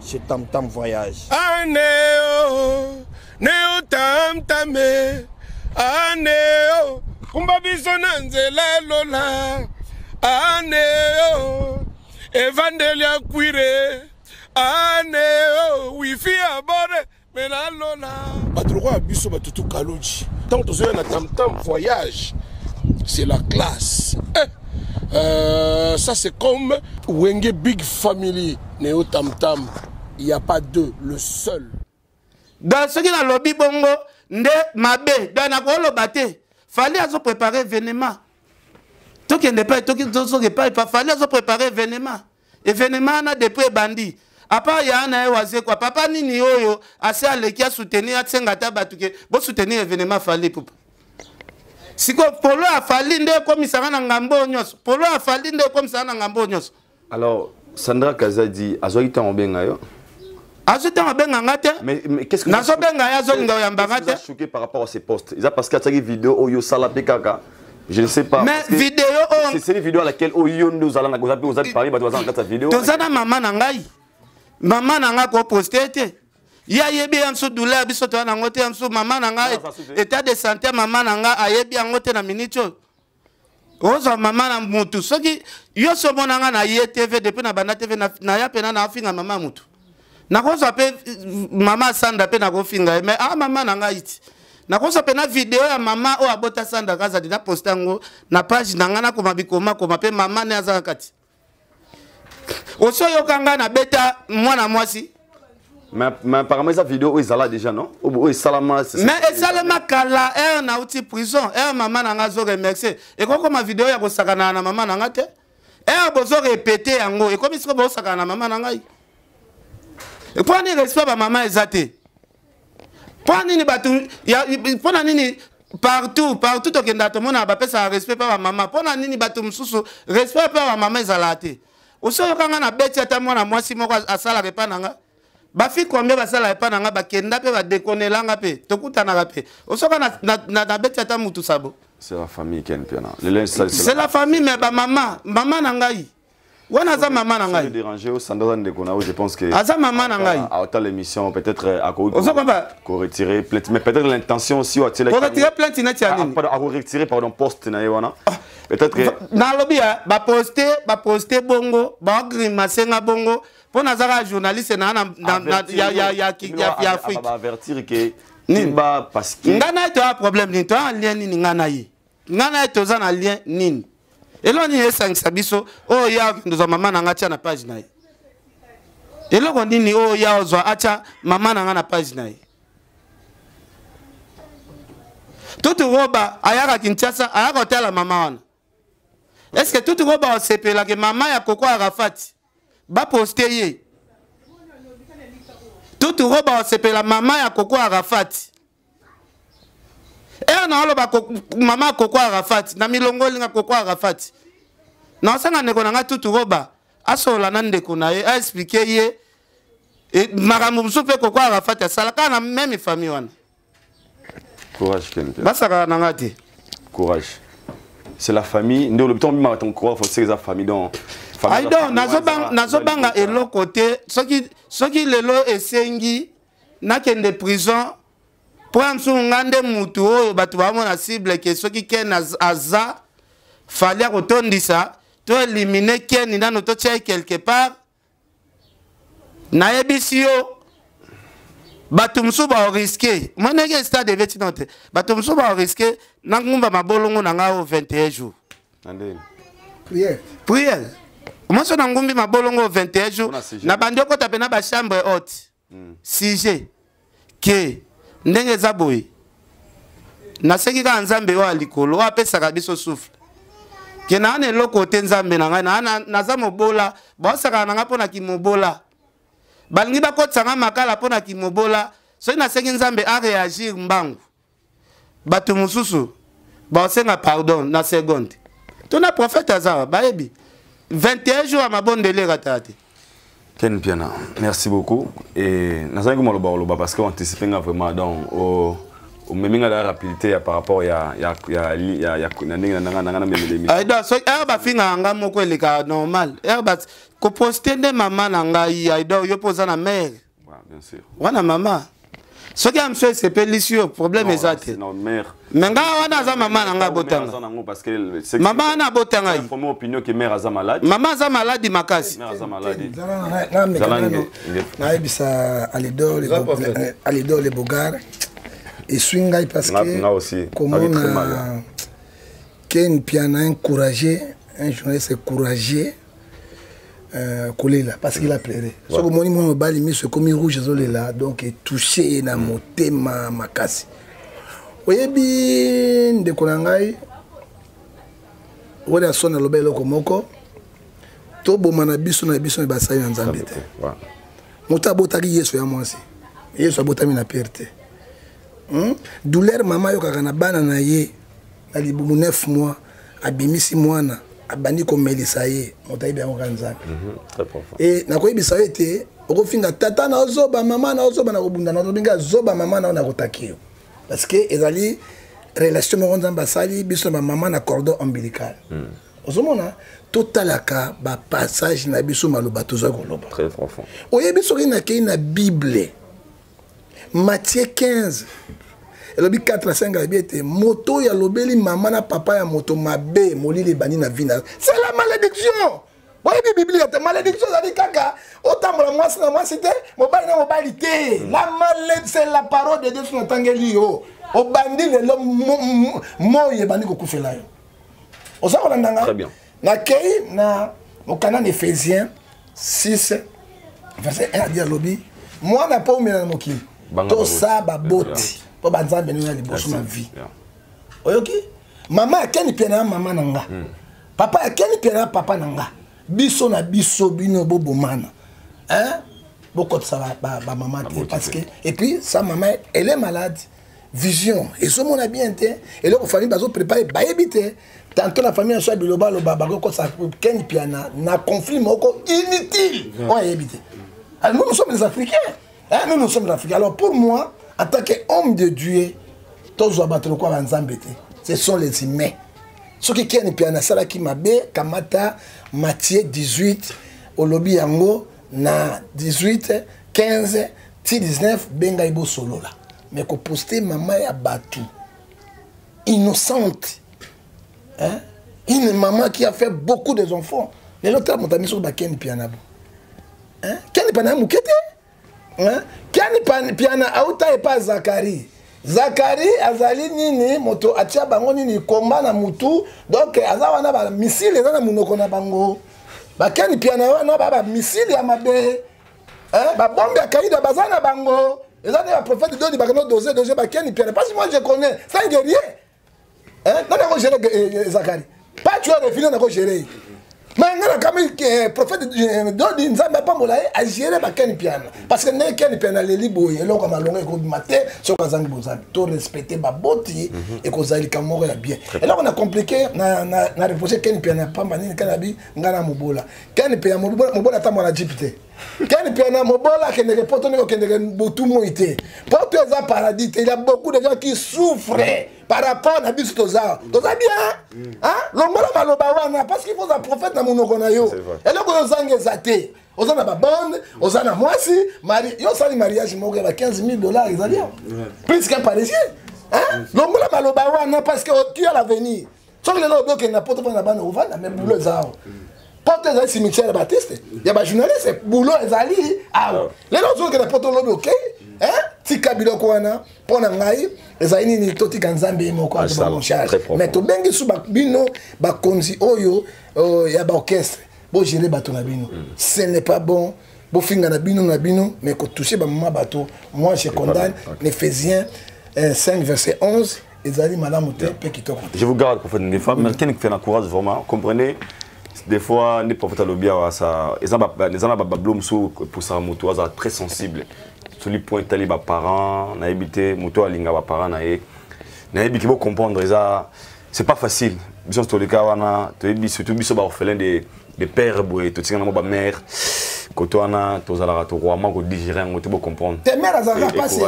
c'est Tam Tam Voyage. Aneo. Neo tamtame aneo kumba biso na nzela lola aneo evandeli ya kwire aneo wifi ya bore me na lola. Bato lokola biso batutu kaluji ntango tozoya na tamtam voyage, c'est la classe. Eh, ça c'est comme Wenge Big Family. Neo Tam Tam, il n'y a pas deux, le seul. Donc soki nalobi bongo nde mabe, donc nakoloba te. Fally azoprépare événement, tokende epai, tosoki epai. Fally azoprépare événement, événement wana depuis ebandi, à part ya na ye Wazekwa, papa nini oyo ase aleki asoutenir, asenga ata bato ke bosoutenir événement Fally Ipupa. Sikoyo polo ya Fally nde ekomisaka na ngambo oyo nyonso, polo ya Fally nde ekomisaka na ngambo oyo nyonso. Alors Sandra Kazadi azwaki ntango obenga yo? Azwi ntango abenga nga te. Nazobenga ye, azolinga oyamba nga te. Choqué par rapport à ces posts, eza parce que atiaki vidéo oyo osala mpe kaka, je ne sais pas. Mais vidéo oyo, c'est une vidéo à laquelle oyo nde ozala na oza mpe oza parmi bato baza na kati ya vidéo. Toza na mama na ngai, mama na ngai koposte te. Ye ayebi ya mosusu douleur biso toya nango te. Ya mosusu mama na ngai, état de santé mama na ngai ayebi yango te na minute oyo. Ozwa mama na mutu, soki yo so omona nga na ye TV, depuis na banda TV naya mpena naofinga mama mutu, nakozwa mpe mama Sandra mpe nakofinga ye. Mais a mama na ngai ti nakozwa mpe na video ya mama oyo abota Sandra Kazadi, naposte yango na page na ngai, nakoma bikomakoma mpe mama ne aza na kati. Osi oyoka ngai nabeta mwana mwasi? Mais apparemment eza vidéo oyo ezala déjà, non? Oyo esalama. Mais esalema kala, heure nauti prison, heure mama na nga azo remercier. Ekokoma video ya kosakana na mama na nga te. Heure bozo répéter yango, ekomi siko bosakana na mama na ngai. Mpo nini respect bamama eza te? Mpo nini bato, mpo na nini partout partout tokendaka tomonaka bapesaka respect mpa bamama? Mpo na nini bato mosusu respect mpa bamama ezalaka te? Osi oyoka nga na beti ata mwana mwasi moko asalaka epa na nga? Bafi combien basalaka epa na nga, bakenda mpe badekonelanga mpe tokutanaka mpe. Osoka na beti ata mutu sabo? C'est la famille, Ken Piana. C'est la famille, mais bamama, mama na ngai wana aza mama na ngai. Déranger Sandra ndeko na, je pense que aza mama na ngai. Ata l'émission peut-être akoki ko retirer plainte, mais peut-être l'intention aussi atiela ko retirer plainte neti ya nini? Pardon, ako retirer, pardon, poste na ye wana peut-être. Nalobi ya baposte, baposte bongo, baogrimace nga bongo mpo nazaka journaliste na ya Afrique. Avertir que ba parce que nga na ye toya problème nini? Toya lien nini nga na ye? Nga na ye toza na lien nini? Eloko nini esangisa biso oyo ya okende ozwa mama na nga atya na page na ye? Eloko nini oyo ya ozwa atya mama na nga na page na ye? Tutu Roba ayaka Kinshasa, ayaka kotala mama wana. Est ce que Tutu Roba osepelaka mama ya Koko Arafati baposte ye? Tutu Roba osepela mama ya Koko Arafati ere na oloba mama ya Koko Arafati na milongo olinga Koko Arafati? Na osanga ndeko na ngai Tutu Roba asolola na ndeko na ye, aexpliquer ye makambo mosusu mpe Koko Arafati asala kaka na même famille wana. Courage, Ken. Basakaka na ngai te. Courage, c'est la famille nde olobi ntango bimaka ton courage, faut c'est eza famille, donc. Aido, nazobanga eloko te. Soki lelo esengi nakende prison mpo ya mosusu, nga nde mutu oyo bato bamona cible ke soki Ken aza Fally akotondisa, to élimine Ken nano, totia ye quelque part. Nayebisi yo, bato mosusu baorisquer moneke stade ebeti no te. Bato mosusu baorisquer na ngumba mabolongo na ngai oyo 21 jours. Prière. Prière moso na ngumbi mabolongo 21 jours, na bandi okota mpe na bachambre haute. Sujet ke ndenge eza boye, naseki kaka Nzambe oyo ya likolo oyo apesaka biso souffle ke naa na eloko te. Nzambe na ngai, naza mobola, baosakana na ngai mpo na kimobola, balingi bakotisa ngai makala mpo na kimobola. Soki nasengi Nzambe aréagir mbangu, bato mosusu baosenga pardon na seconde. To na prophète aza bayebi 21 jours ya mabondeli ekataka te. Ken Piana, merci beaucoup. Et nazalaki maloba koloba parce que anticipe nga vraiment, donc omemi nga la rapidité ya par rapport ya na ndenge na nga na memele émission. Aido, so ere bafingaka nga moko elekaka normal. Ere ba koposte nde mama na ngai. Aido, yo mpo oza na mare bien sûr. Wana mama. Soki ya mosu esepelisi yo, problème eza te. Me ngai wana aza mama na ngai abotanga. Mama wana abota ngai. Mama aza maladi makasi. Nayebisa Alidor Le Bogar, eswi ngai parce que komona Ken Piana encouragé, un journaliste courageux, kolela parce qu'il a pleuré. Soki omoni mwana mobali miso ekomi rouge, azolela, donc etouche ye na motema makasi. Oyebi, ndeko na ngai wana soni aloba eloko moko: toboma na biso na biso na basali na Nzambe te. Moto abotaki Yesu ya mwasi, Yesu abotami na pere te. Douleur mama ayokaka na bana na ye na libumu 9 mois, abimisi mwana, abandi komelisa ye, moto ayebi yango kaka Nzambe. E nakoyebisa yo ete okofinga tata na ozoba, mama na ozoba, na kobunda na ozobenga zoba mama na yo, nakotaki yo, parce que ezali relation moko Nzambe asali biso na bamama na cordon ombilical. Ozomona, totalaka bapassage na biso, maloba toza koloba. Oyebi, soki nakei na Bible, Matthieu 15 elobi 4 na 5, alobi ete moto oyo alobeli mama na papa ya moto mabe, molili ebandi na vie na. C'est la malédiction. Boyebi Biblia te. Malédiction ezali kaka otambola mwasi na mwasi te, mobali na mobali te. La malédiction, c'est la parole de Dieu. So natangeli yo, obandi lelo, moi ebandi kokufela yo. Oza kolanda nga? Nakei na mokanda na Éphésiens 6 verset 1, adi alobi: mwana mpo omela na mokili, tosa baboti mpo banzambe nino ya liboso na vie. Oyoki, mama akeni pia na mama na nga, papa akeni pia na papa na nga. Biso na biso, bino bobomana, hein? Bokotisa bamama te, parce que et puis sa maman, elle est malade, vision ezomona bien te. Eloko famille bazoprépare, bayebi te. Tantôt na famille na so ya biloba aloba, bakokotisa Ken Piana na conflit moko inutile oyo ayebi te. Alors, nous, nous sommes les Africains, hein? Nous, nous sommes les Africains. Alors pour moi, en tant qu'homme de Dieu, tozwa bato lokola banzambe te, ce sont les humains. Soki Ken Piana asalaki mabe, kamata Matthieu 18, olobi yango na 18 15 ti 19, bengai bosolola. Mais koposte mama ya bato innocente, hein? Une maman qui a fait beaucoup des enfants. Lelo tala moto amiso baken Piana bo, hein? Ken Piana ya moke te, hein? Ken Piana auta epa Zakari. Zakari azali nini? Moto atia bango nini, komba na mutu. Donc aza wana, bamisile eza na monoko na bango. Bakeni Piana wana ba bamisile ya mabe, babombe ya kaida baza na bango. Eza nde baprophète Dodi bakende dose dose bakeni Piana, parce que moi je connais, c'est un guerrier, hein? Nani akogere Zakari? Pas tu as refilé, nakogere. Mais nga nakami prophète Dodi, Nzambe apambola ye, agere bakeni Piana, parce que ndenge Keni Piana aleli boye, eloko ya malonga ekobima te soki azangi bonzambe. To respecte baboti, ekozala likambo moko ya bien. Eloko na compliqué na reproche Keni Piana pamba nini? Kani abi nga na mobola. Keni Piana mobola atambola na jeep te. Keni Piana mobola akendeke Poto ndenge okendeke butu moi te. Poto eza paradis te. Il y a beaucoup de gens qui souffrent par rapport na biso. Toza bien, hein? Longola maloba wana, parce qu'il faut za prophète na monoko na yo. Eloko oyo ozanga eza te. Oza na babonde, oza na mwasi mari, yo osali mariage moko ya ba 15 000 $, ezali awa plus qu'un Parisien, hein? Longola maloba wana, parce que tu as l'avenir. Soki lelo obi okende na Poto, mpona bana ovanda, mais boulot eza awa. Poto ezali cimetière ya baartiste, ya bajournaliste. Boulot ezali awa. Lelo ozokende Poto, olobi okei. Tika biloko wana. Mpo na ngai ezali nini? Totika Nzambe ye moko azwa charge. Mais tobengi su bino bakonzi oyo ya baorchestre, bogere bato na bino. Ce n'est pas bon bofinga na bino na bino, mais kotouche bamama bato, moi je condamne. Éphésiens 5 verset 11 ezali malamu te mpe kitoko. Je vous garde, prophète Ngefa. Mais qui fait un courage vraiment, comprenez, des fois les prophètes alobi awa, ça eza na bablo mosusu epusaka moto azala très sensible soli point etali baparent. Nayebi te, moto alinga baparent na ye, nayebi ki bocomprendre, eza c'est pas facile. Biso toleka wana, toyebi, surtout biso baorphelin de père boye, totika na mo bamère koto wana, tozalaka tokoama kodigere yango te, bocomprendre. Te, mère azalaka pasi.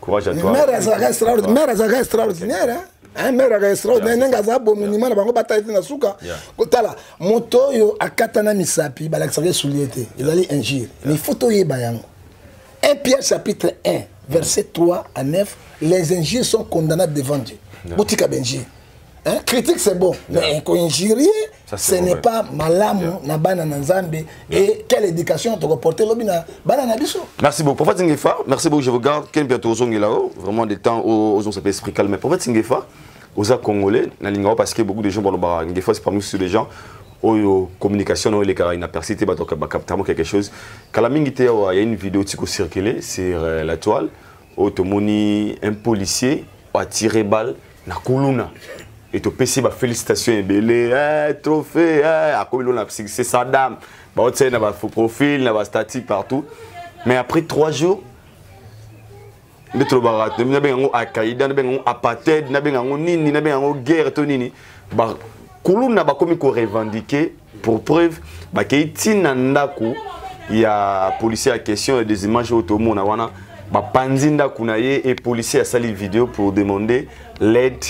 Courage à toi. Mère azalaka extraordinaire, mère azalaka extraordinaire, hein? Mère azalaka extraordinaire ndenge aza bomonima na bango, batali te na suka. Kotala moto oyo akatana misapi, balakisaka esulie te, ezali injure. Mais il faut toyeba yango. 1 Pierre chapitre 1 verset 3 à 9 les injures sont condamnables devant Dieu. Botika bainjure. Hein? Critique c'est bon, mais injurier ce n'est pas malamu yeah. na bana na Nzambe yeah. Et quelle éducation tu porter lobi na bana na biso. Merci beaucoup. Prophète Ngefa, merci beaucoup, je vous garde. Ken bientôt là-haut, vraiment des temps où on s'appelle esprit calme. Prophète Ngefa, aux Congolais, na lingao parce que beaucoup de gens bon Ngefa c'est parmi ceux des gens oyo communication oyo elekaka inaperçu te bato bakaptamo quelque chose kala mingi te awa ya une vidéo tiko circuler sur euh, la toile oyo tomoni un policier atire balle na kuluna et topesi bafélicitation ebele eh, trophée eh, akomi lona c'est sadam baotia ye na baprofil na bastatut partout. Mais après 3 jours nde tolobaka, nabenga yango alkaïda, nabenga yango apartheid, nabenga yango nini, nabenga yango guerre to nini, bakuluna bakomi korevendiquer. Pour preuve, bakei ntina ndako ya policier ya question ya des images oyo tomona wana, bapanzi ndako na ye et policier asali vidéo pour demander l'aide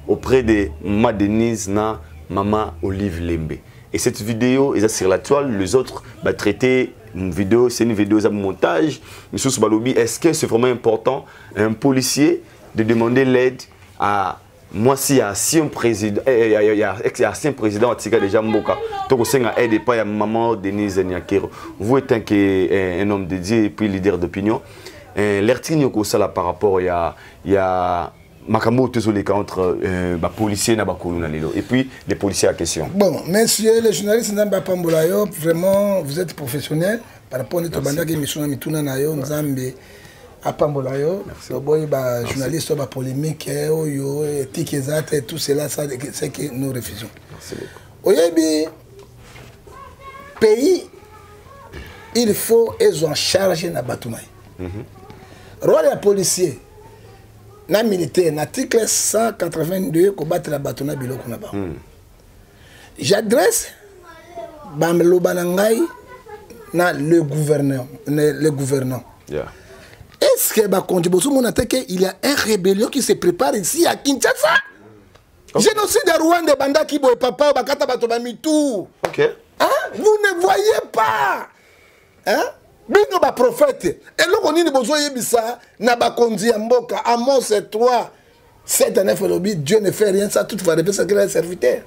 auprès de Mama Denise na Mama Olive Lembe. Et cette vidéo est sur la toile. Les autres bah, traiter une vidéo, c'est une vidéo à montage. Monsieur Balobi, est-ce que c'est vraiment important un policier de demander l'aide à moi si y a ancien président, eh, il y a ancien président atika déjà mboka, tokosenga aide epai ya maman Denise Nyakero? Vous étant que un homme de Dieu et puis leader d'opinion, l'article okosala par rapport ya makambo oyo tozoleka entre euh, bapolicier na bakuluna lelo et puis les policiers à question? Bon, messieurs les journalistes, Nzambe apambola yo. Vraiment, vous êtes professionnel par rapport nde tobandaki émission na mituna na yo. Nzambe apambola yo. Toboyi bajournaliste oyo bapolémique oyo éthique eza te. Tout cela, ça c'est que nous refusons. Oyebi, pays, il faut ezwa en charge na bato na ye. Rôle ya policier na militaire na article 182, kobatela bato na biloko na bango. J'adresse baloba na ngai na le gouverneur, le gouvernant. Est-ce que bakonzi bozomona te ke il y a un rébellion qui se prépare ici à Kinshasa? Génocide ya Rwanda ebandaki boye, papa, bakata bato bamitu. Hein? Vous ne voyez pas, hein? Bino baprophète, eloko nini bozoyebisa na bakonzi ya mboka? Amos 3 7 à 9 elobi: Dieu ne fait rien sans toutefois révéler ce qu'il est serviteur.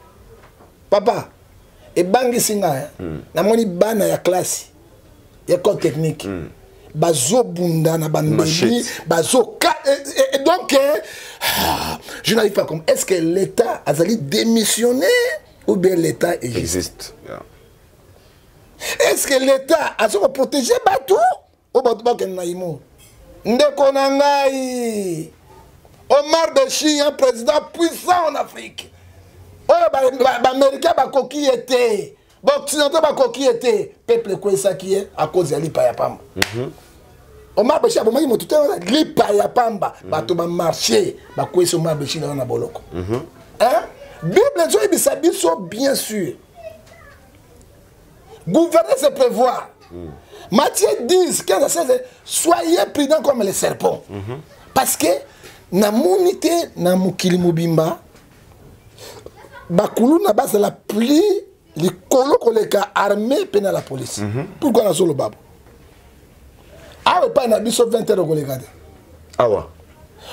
Papa, ebangisi ngai. Namoni bana ya classe ya école technique bazobunda na bambeli, bazoka et donc je n'arrive pas à comprendre: est-ce que l'État azali démissionné ou bien l'État existe? Existe, yeah. Est-ce que l'État aza koprotéger bato oyo bato bakende na imo? Ndeko na ngai Omar Beshir, un président puissant en Afrique oyo baaméricain bakoki ye te, baoccidentaux bakoki ye te, peuple ekwesaki ye à cause ya lipa ya pamba. Omar Beshir abomaki motu te, wana lipa ya pamba. Bato bamarché, bakwesi Omar Beshir wana na boloko. Hein? Bible ezoyebisa biso bien sûr: gouverner, c'est prévoir. Matthieu 10 15 à 16, soyez prudents comme les serpents. Parce que namoni te na mokili mobimba bakuluna bazala plus likolo koleka armée mpe na la police. Pourquoi nazoloba bo? Awa epai na biso, 20 heures okoleka te. Awa.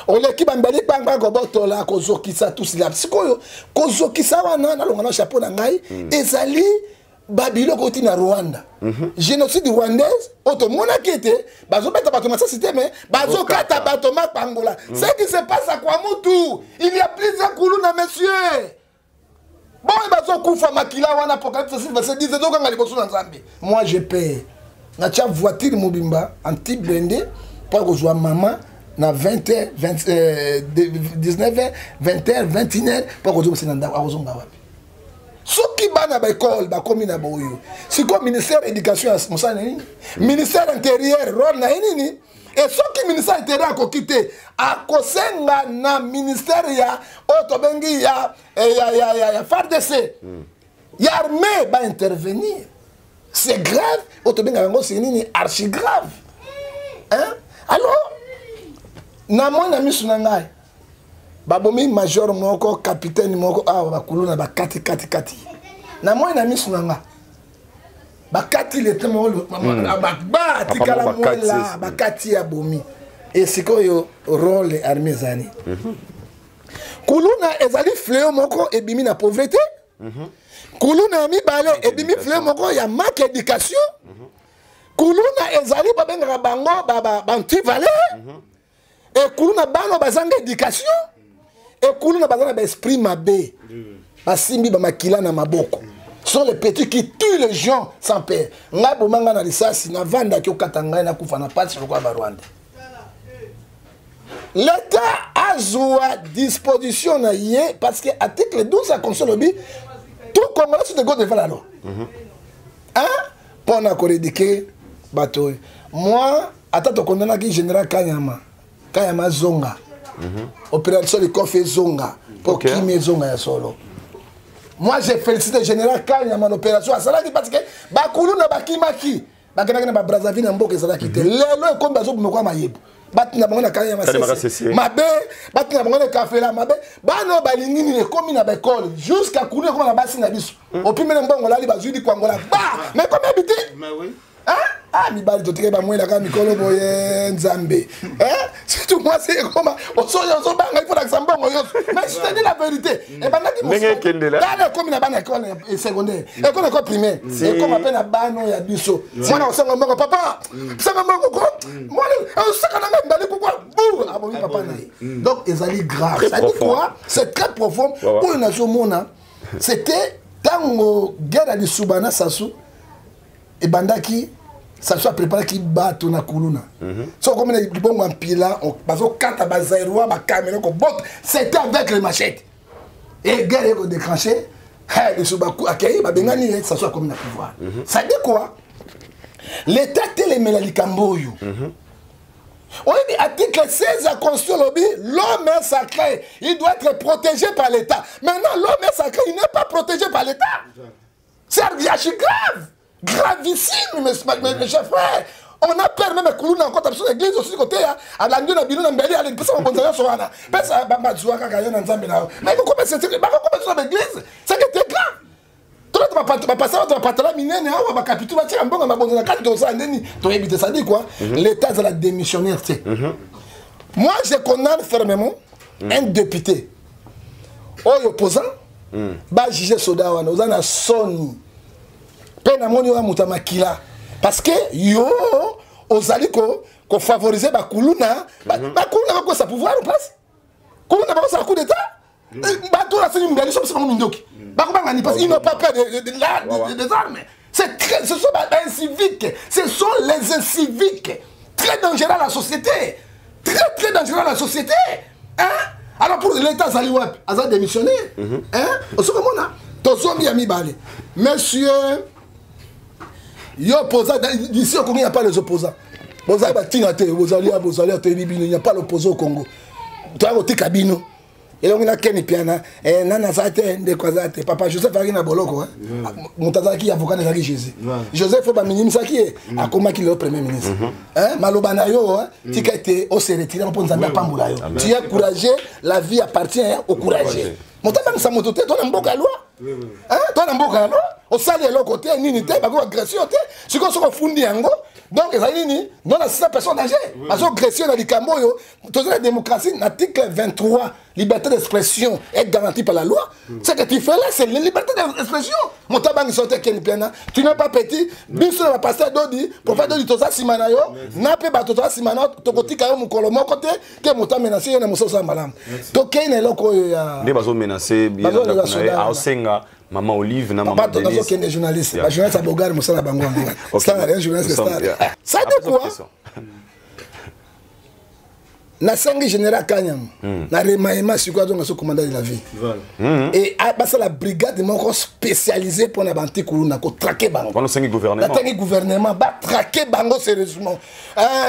Oleki, bambeli kpangba, kobotola, kozokisa, tusila. Sikoyo kozokisa wana, nalonga na chapeau na ngai, ezali babiloko oti na Rwanda, génocide rwandaise oyo tomonaki ete bazobeta bato masasi te, me bazokata bato mapangola. Ce qui se passe à Kwamutu, il y a plusieurs kuluna, monsieur. Boyo bazokufa, makila wana, Apocalypse 6 verset 10 ezokanga liboso na Nzambe. Moi, je paye, natia voiture mobimba anti blindé mpo kozwa mama na 20h, 19h, 20h, 21h, mpo kozongisa na ndako. Akozonga wapi soki bana baekole bakomi na boyo? Sikoyo ministère éducation ya mosala na nini? Ministère intérieur, rôle na ye nini? E soki ministère intérieur akoki te, akosenga na ministère ya oyo tobengi ya FARDC, ya armée, baintervenir. C'est grave. Oyo tobengaka yango c'est nini? Archi grave, hein? Alors namoni na miso na ngai babomi major moko, capitaine moko awa, bakuluna bakati kati kati. Namoni na miso na nga bakati lete moko, ba atikala mwela, bakati ya bomi. E sikoyo role armée ezali kuluna ezali fléau moko ebimi na pauvreté. Kuluna ya mibale ebimi fléau moko ya manque éducation. Kuluna ezali babengaka bango bantivaleur. E kuluna bana bazanga éducation, e kuluna baza na baesprit mabe, basimbi bamakila na maboko, sont les petits qui tuent les gens sans père. Ngai boma ngai na lisasi, navandaki okata ngai nakufa na pasi lokola Barwanda. L'État azwa disposition na ye parce que article 12 ya constitution lobi tout Congolais sont égaux devant la loi. Hein, mpona koréduquer bato oyo, moi ata tokondanaki général Kanyama, Kanyama azonga. Opération Likofi ezonga mpo kimi ezonga ya solo. Moi, j'ai félicité général Kanyama na opération asalaki parce que bakuluna bakimaki, bakendaki na baBrazzaville, na mboka ezalaki te. Lelo ekomi bazobima kwa mayebo, batinda bango na Kanya Masese mabe, batinda bango na Kafela mabe. Bana oyo balingi nini? Ekomi na baekole jusqu'à kulu, ekoma na basi na biso. Opimene mbongo lali, bazwi likwangola ba, mais ekomi yebi te. Ah, mibali totikaki bamwelaka mikolo boye, Nzambe. Surtout mwasi ekoma osoyo ozobanga, ifo lakisa mbongo nyonso. Mais je te dis la vérité, ebandaki tala ekomi na bana ekole secondaire, ekole, ekole primaire, ekoma mpe na bana oyo ya biso. Mwana osanga mbongo, papa sanga mbongo ko mwana osaka na ngai mbali kukwa bu abomi papa na ye. Donc ezali grave. Ça dit quoi? C'est très profond. Oyo nazomona, c'était ntango guerre ya Lisuba na Sasu ebandaki. Sasu apreparaki bato na kuluna. So okomi na libongo ya mpila, bazokata bazairoi, bakamera kobota, c'était avec les machettes et guerre ekodéclencher. Lisuba akei, babengani ye, Sasu akomi na pouvoir. Ça dit quoi? L'État telemela likambo oyo. Oyebi article 16 ya constitution lobi l'homme est sacré, il doit être protégé par l'État. Maintenant, l'homme est sacré, il n'est pas protégé par l'État. C'est archi grave, gravissime, mes chers frères. On a peur même kuluna encore biso église aussi côté alandi na bino na mbeli ali pesa mabonza nyonso wana, pesa bazwa kaka yo na Nzambe na yo. Mais kokoma bakokoma biso na église, c'est que c'est grave. Tolata bapasa bato bapatala minene awa, bakapitu batiaka mbongo mabonza na kati, tosala ndeni toyebi te. Ça dit quoi? L'État azala démissionnaire te. Moi, je condamne fermement un député oyo opposant bajuge soda wana. Oza na soni mpe namoni oyo moto ya makila parce que yo ozali kofavoriser bakuluna. Bakuluna bakosa pouvoir mpasi, kuluna bakosala coup d'état. Bato nasengi mbeli so biso bango mindoki bakobanga parce qu'ils n'ont pas peur des armes. C'est très, ce sont des inciviques, ce sont les inciviques, très dangereux à la société, très très dangereux à la société, hein. Alors pour l'État azali wapi? Aza démissionné, hein. Osokomona tozombi ya mibale, monsieur yo opposant ici au Congo, il n'y a pas les opposants. Bozali batinga te, bozali bozali toyebi bino. Il n'y a pas l'opposant au Congo. Toya kotika bino elongi na Keni Piana nani aza te, ndeko aza te. Papa Joseph azalaki na boloko, moto azalaki avocat ezalaki Jésus. Joseph oyo baminimisaki ye akomaki lelo premier ministre. Maloba na yo, tika ete ose retire mpo Nzambe apambola yo. Tu es courageux, la vie appartient au courageux. Moto abangisa moto te. To na mboka ya loi, to na mboka ya loi, osali eloko te, nini te, bako agression te. Sikoyo soki ofundi yango, donc ezali nini? Non assistance personne danger, bazoagression na likambo oyo. Toza na démocratie. Na article 23, liberté d'expression est garantie par la loi. Ce que tu fais là, c'est la liberté d'expression. Moto abangisa te. Keni Piana, tu n'es pas petit. Biso na bapasteur Dodi, prophète Dodi, toza nsima na yo, na mpe bato toza nsima na yo. Tokotika yo mokolo moko te ke moto amenace yo na mosala. Osala malamu. Tokei na eloko oyo ya nde bazomenace aosenga mama Olive na mama Denise. Nazokende journaliste, bajournaliste ya bogare, mosala bango yango. Star, un journaliste star. Ça dit quoi? Nasengi général Kanyama na remaniement sikoyo azonga so commandant de la ville et basala brigade moko spécialisée mpona bantikuluna, kotraquer bango. Natengi gouvernement batraquer bango sérieusement.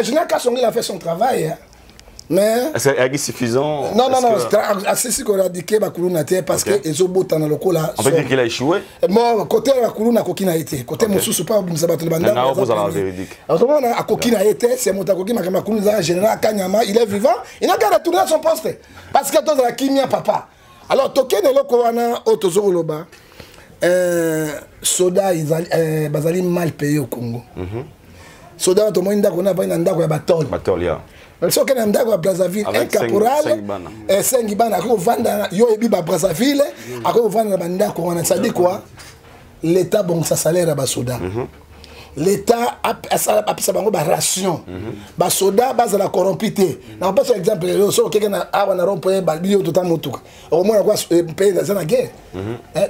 Général Kasongo, il a fait son travail, hein. Mais est-ce suffisant? Non, non, non, asisi koéradiquer bakuluna te parce que ezobotana lokola. On peut dire qu'il a échoué. Bon, côté ya bakuluna akoki na ye te, côté mosusu mpa obimisa bato na bandako. Akoki na ye te. C'est moto akoki makambo ya kuluna eza général Kanyama. Il est vivant, il n'a qu'à retourner à son poste parce que tozala kimia, papa. Alors tokende eloko wana oyo tozokoloba, soda bazali mal payé au Congo. Soda tomoni ndako na avandi na ndako ya batole. Batole ya. Soki na ndako ya Brazzaville, un caporal 5 bana akoki kovanda, yo oyebi ba Brazzaville, akoki kovanda na bandako wana. Ça dit quoi? L'État bongisa salaire ya basoda, l'État apesa bango baration, basoda bazala corrompu te. Nakopesa exemple lelo, soki okeke na awa na rond-point babi tota motuka, okomona kwa mpe eza na guerre.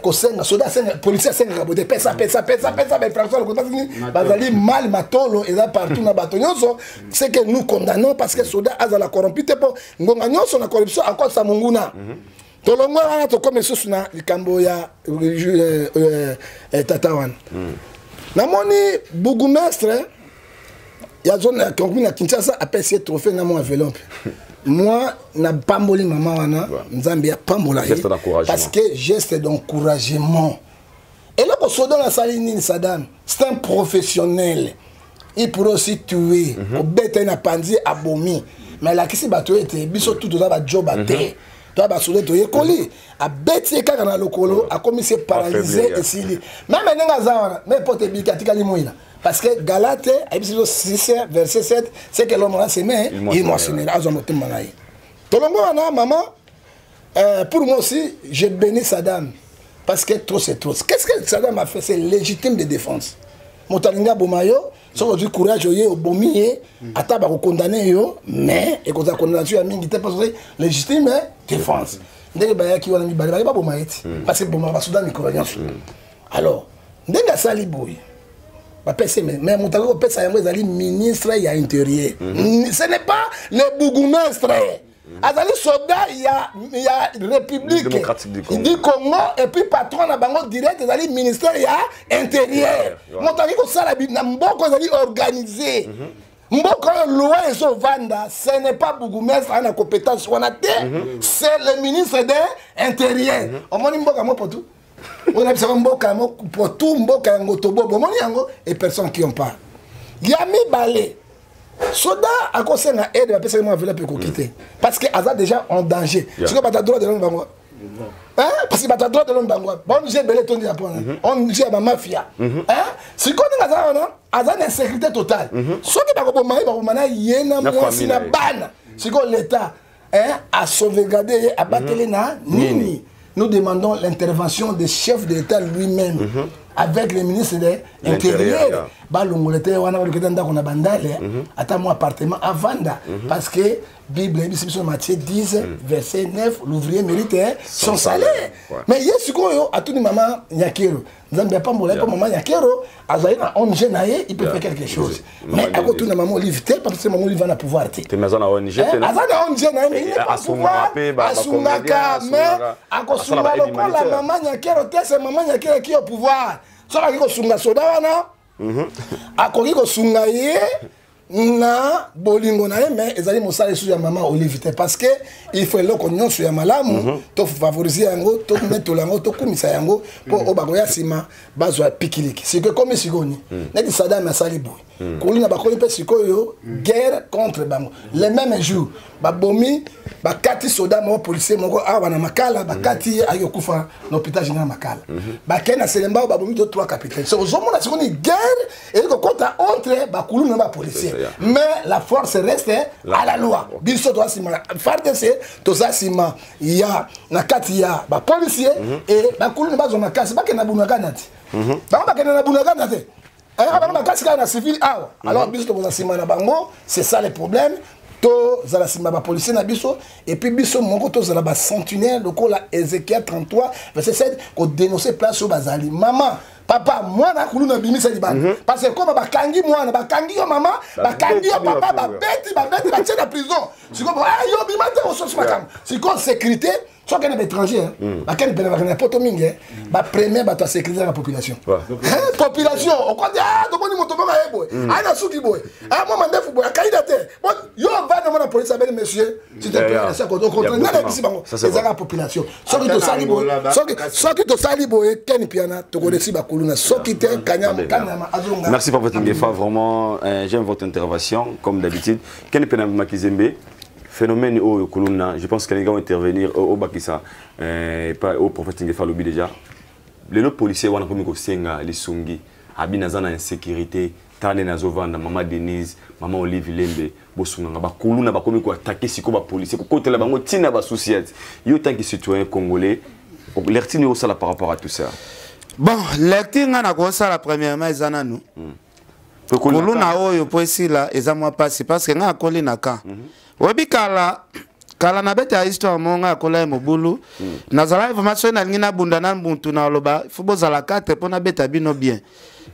Kosenga soda asenga, policier asengaka bote, pesa pesa pesa pesa, bainfraction lokola nini, bazali mal, matolo eza partout na bato nyonso. Ce que nous condamnons, parce que soda azala corrompu te, mpo ngonga nyonso na corruption akosa monguna. Tolongwa wana, tokomi lisusu na likambo ya tata wana. Namoni bourgmestre ya zone ya commune ya Kinshasa apesi ye trophée na mwa enveloppe. Moi, napamboli mama wana, Nzambe apambola ye, parce que geste d'encouragement. Eloko soda nasali nini? Sadam, c'est un professionnel, il pourrait aussi tuer, kobeta ye na panzi, abomi, mais alakisi bato ete biso tu toza bajoba te, toya basoda, toyekoli. Abeti ye kaka na lokolo, akomisi ye paralysé, esili. Même ndenge aza wana, me pote ebiki, atikali mwina, parce que Galate ayebisi biso 6 verset 7: ce que l'homme a semé, il moissonnera. Azwa motema na ye. Tolongo wana, mama, pour moi aussi, je bénis Saddam, parce que trop c'est trop. Qu'est-ce que Saddam a fait? C'est légitime de défense. Moto alingi aboma yo, soki ozwi courage, oye obomi ye, ata bakokondane yo, mais ekozala condamnation ya mingi te, parce que légitime défense. Ndenge bayaki wana mibale, baye baboma ye ti, parce que bomaka basoda mikolo nyonso. Alors ndenge asali boye, bapesi, mais moto akoki kopesa yango ezali ministre ya Intérieur, ce n'est pas le bourgmestre. Azali soldat ya République Démocratique du Congo. Du Congo, et puis patron na bango direct ezali ministère ya Intérieur. Moto akoki kosala na mboka ezali organisé, mboka oyo loi ezovanda, ce n'est pas bourgmestre aza na compétence wana te, c'est le ministre de Intérieur. Omoni mboka mo potu oyo nabisaka, mboka mo potu, mboka yango tobobo, omoni yango, et personne qui en parle. Ya mibale, soda akosenga aide, bapesaki mwa enveloppe, ekoki te, parce que aza déjà en danger. Sikoyo bato ya droit de l'homme bango, hein? Parce que bato ya droit de l'homme bango, baONG ebele etondi ya mpona ONG ya bamafia. Sikoyo ndenge aza wana, aza na insécurité totale. Soki bakoboma ye, bakoboma na ye na Na mwasi famille na na ye. bana. Sikoyo l'État, hein, asauvegarde ye, abateli na nini? Nous demandons l'intervention des chefs de l'État lui-même avec le ministre de L'Intérieur, l'Intérieur. Balongola te wana, baloketa ndako na Bandale, ata mwa appartement avanda, parce que Bible eyebisi biso, Matthieu 10 verset 9: l'ouvrier mérite, hein, son salaire. Mais ye sikoyo atuni mama Nyakero, Nzambe apambola ye, mpo mama Nyakero azali na ONG na ye, il peut faire quelque chose. Mais akotuna mama Olive te, parce que mama Olive ana pouvoir te. Te, mais aza na ONG te, Aza na ONG na ye, mais il n'est pas Asungaka pouvoir. Mpe Asungaka, bacomédien, mais asungaka. akosunga Asala ba aide lokola humanitaire. mama Nyakero te. C'est mama Nyakero qui au pouvoir. Soki akoki kosunga soda wana, akoki kosunga ye na bolingo na ye, mais ezali mosala lisusu ya mama Olive te, parce que il faut eloko nyonso ya malamu tofavorize yango, tonetola yango, tokumisa yango, mpo oyo bakoya nsima bazwa pikiliki. Sikoyo ekomi sikoyo neti Sadam asali boye, kolina bakoli mpe sikoyo guerre contre bango. Le même jour babomi, bakati soda moko, policier moko awa na Makala, bakati ye, ayaki kokufa na hôpital général Makala. Bakei na Selembao, babomi to trois capitaine. So ozomona sikoyo ni guerre ezali kokɔta entre bakuluna na bapolicier, mais la force reste à la loi. Biso toza nsima FARDC, toza nsima ya na kati ya bapolicier e bakuluna bazwa makasi, bakende na Bunagana te, bango bakende na Bunagana te, bango makasi kaka na civil awa. Alors biso tokoza nsima na bango, c'est ça le problème. Tozala nsima bapolicier na biso, et puis biso moko tozala basentinelle lokola Ézéchiel 33 verset 7, kodénonce place oyo bazali. Mama, papa, mwana kuluna abimisa libanda, parce que koma bakangi mwana, bakangi yo mama, bakangi yo papa, babeti, babeti, batie na prison. Sikoyo yo bima te, ososi makambo. Sikoyo sécurité, soki na baétranger bakende pene, bakende na poto mingi, bapremier bato ya sécurité na population. Population okoti, tomoni moto moko aye boye, aye na suki boye, mwa mandefu boye, akaida te, yo vanda mona police abeli: monsieur, s'il te plaît. Au contraire, nani ayebisi bango? Ezaka population. Soki tosali boye, soki tosali boye, Ken Piana, tokolesi bakuluna. Soki te, Kanyama azonga. Merci, Papa Tingefa, vraiment, j'aime votre intervention comme d'habitude. Ken Piana Makizembe, phénomène oyo kuluna, je pense que les gars vont intervenir au bakisa pas au prophète Ngefa lobi déjà. Lelo policier wana komi kosenga lisungi, abi naza na insécurité. Tala nde nazovanda, mama Denise, mama Olive Lembe, bosunganga bakuluna bakomi koatake sikoyo bapolisier, kokotela bango ntina basouciete. Yo tant que citoyen congolais, lecture nini osala par rapport à tout ça? Bon, lecture nga nakosala premièrement eza nanu kuluna oyo mpo esila eza mwa mpasi parce que nga akoli na camp. Oyebi kala kala nabeta ya histoire moko, nga akola ye mobulu. Nazalaki vraiment, soki nalingi nabunda na mutu, naloba fo bozala 4 mpo nabeta bino bien.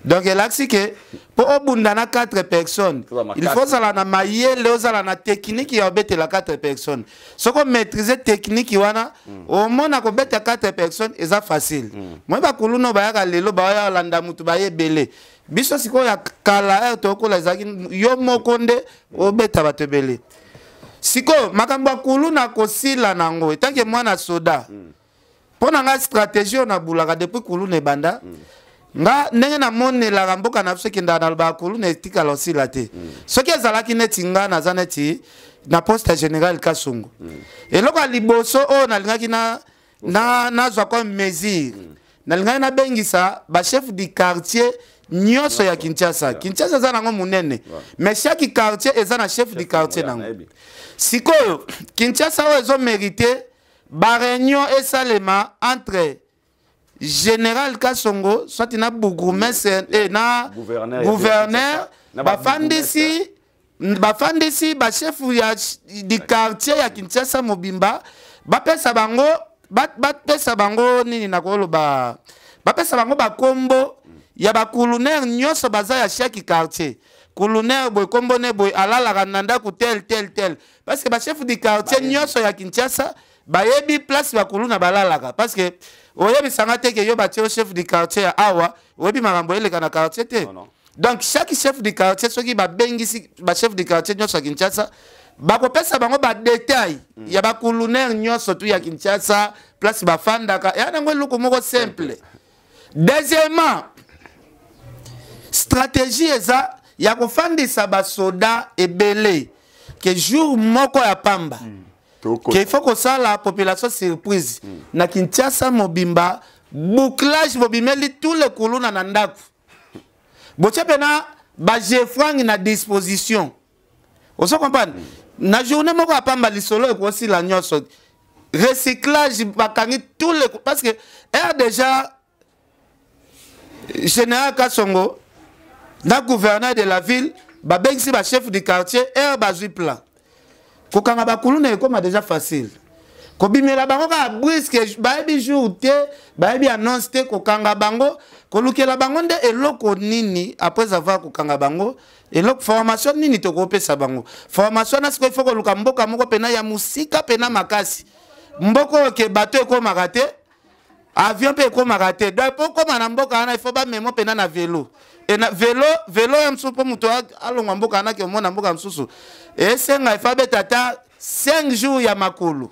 Donc elakisi ke mpo obunda na 4 personnes, il faut ozala na mayele, ozala na technique ya obetela 4 personnes. Soki omaîtrise technique wana, omona kobeta 4 personnes eza facile. Moi bakuluna bayaka lelo, baya olanda mutu, baye ebele. Biso sikoyo ya kala, ere tokola, ezalaki yo moko nde obeta bato ebele. Sikoyo makambo ya kuluna kosila nango, etanke mwana soda, mpo na ngai stratégie oyo nabulaka depuis kuluna ebanda, nga ndenge namonelaka mboka na biso ekendaka, nalobaka kuluna etikala osila te. Soki ezalaki neti nga naza neti na poste ya général Kasongo, eloko ya liboso oyo nalingaki na nazwa comme mesure, nalingaki nabengisa bachef du quartier nyonso ya Kinshasa. Kinshasa eza nango monene, mais chaque quartier eza na chef du quartier nango. Sikoyo Kinshasa oyo ezomérite baréunion esalema entre général Kasongo soit na bourgmestre na gouverneur, bafandisi bachef ya du quartier ya Kinshasa mobimba, bapesa bango bapesa bango nini, nakoloba bapesa bango bakombo ya bakulunere nyonso baza ya chaque quartier. Kulunere boye, kombo ne boye, alalaka na ndako tel tel tel, parce que bachef du quartier nyonso ya Kinshasa bayebi place bakuluna balalaka. Parce que oyebisanga te ke yo batie yo chef du quartier ya awa, oyebi makambo eleka na quartier te. Donc chaque chef du quartier, soki babengisi bachef du quartier nyonso ya Kinshasa, bakopesa bango badetail ya bakulunere nyonso tu ya Kinshasa, place bafandaka. Eya nango eloko moko simple. Deuxièmement, stratégie eza ya kofandisa basoda ebele ke jour moko ya pamba ke il faut kosala population surprise na Kinshasa mobimba, bouclage, bobimeli tous les kuluna na ndako, botie mpena bagefrangi na disposition. Ozo comprendre? Na journée moko ya pamba, lisolo ekosila nyonso. Recyclage, bakangi tous les, parce que air déjà général Kasongo na gouverneur de la ville babengisi bachef du quartier, aire bazwi plan kokanga bakuluna, ekóma déjà facile kobimela bango kaka brusque. Bayebi jour te, bayebi annonce te, kokanga bango, kolukela bango nde eloko nini. Après avoir kokanga bango, eloko formation nini tokopesa bango? Formation na sikoyo, ifo koluka mboka moko pena ya mosika pena makasi, mboka oyo ke bato ekomaka te, avion mpe ekomaka te. Donc mpo okóma na mboka wana, ifo bamemo mpena na velo e na velo velo ya mosusu, mpo moto alongwa mboka wana ke omona mboka mosusu, esenga ifo abeta ata 5 jours ya makolo.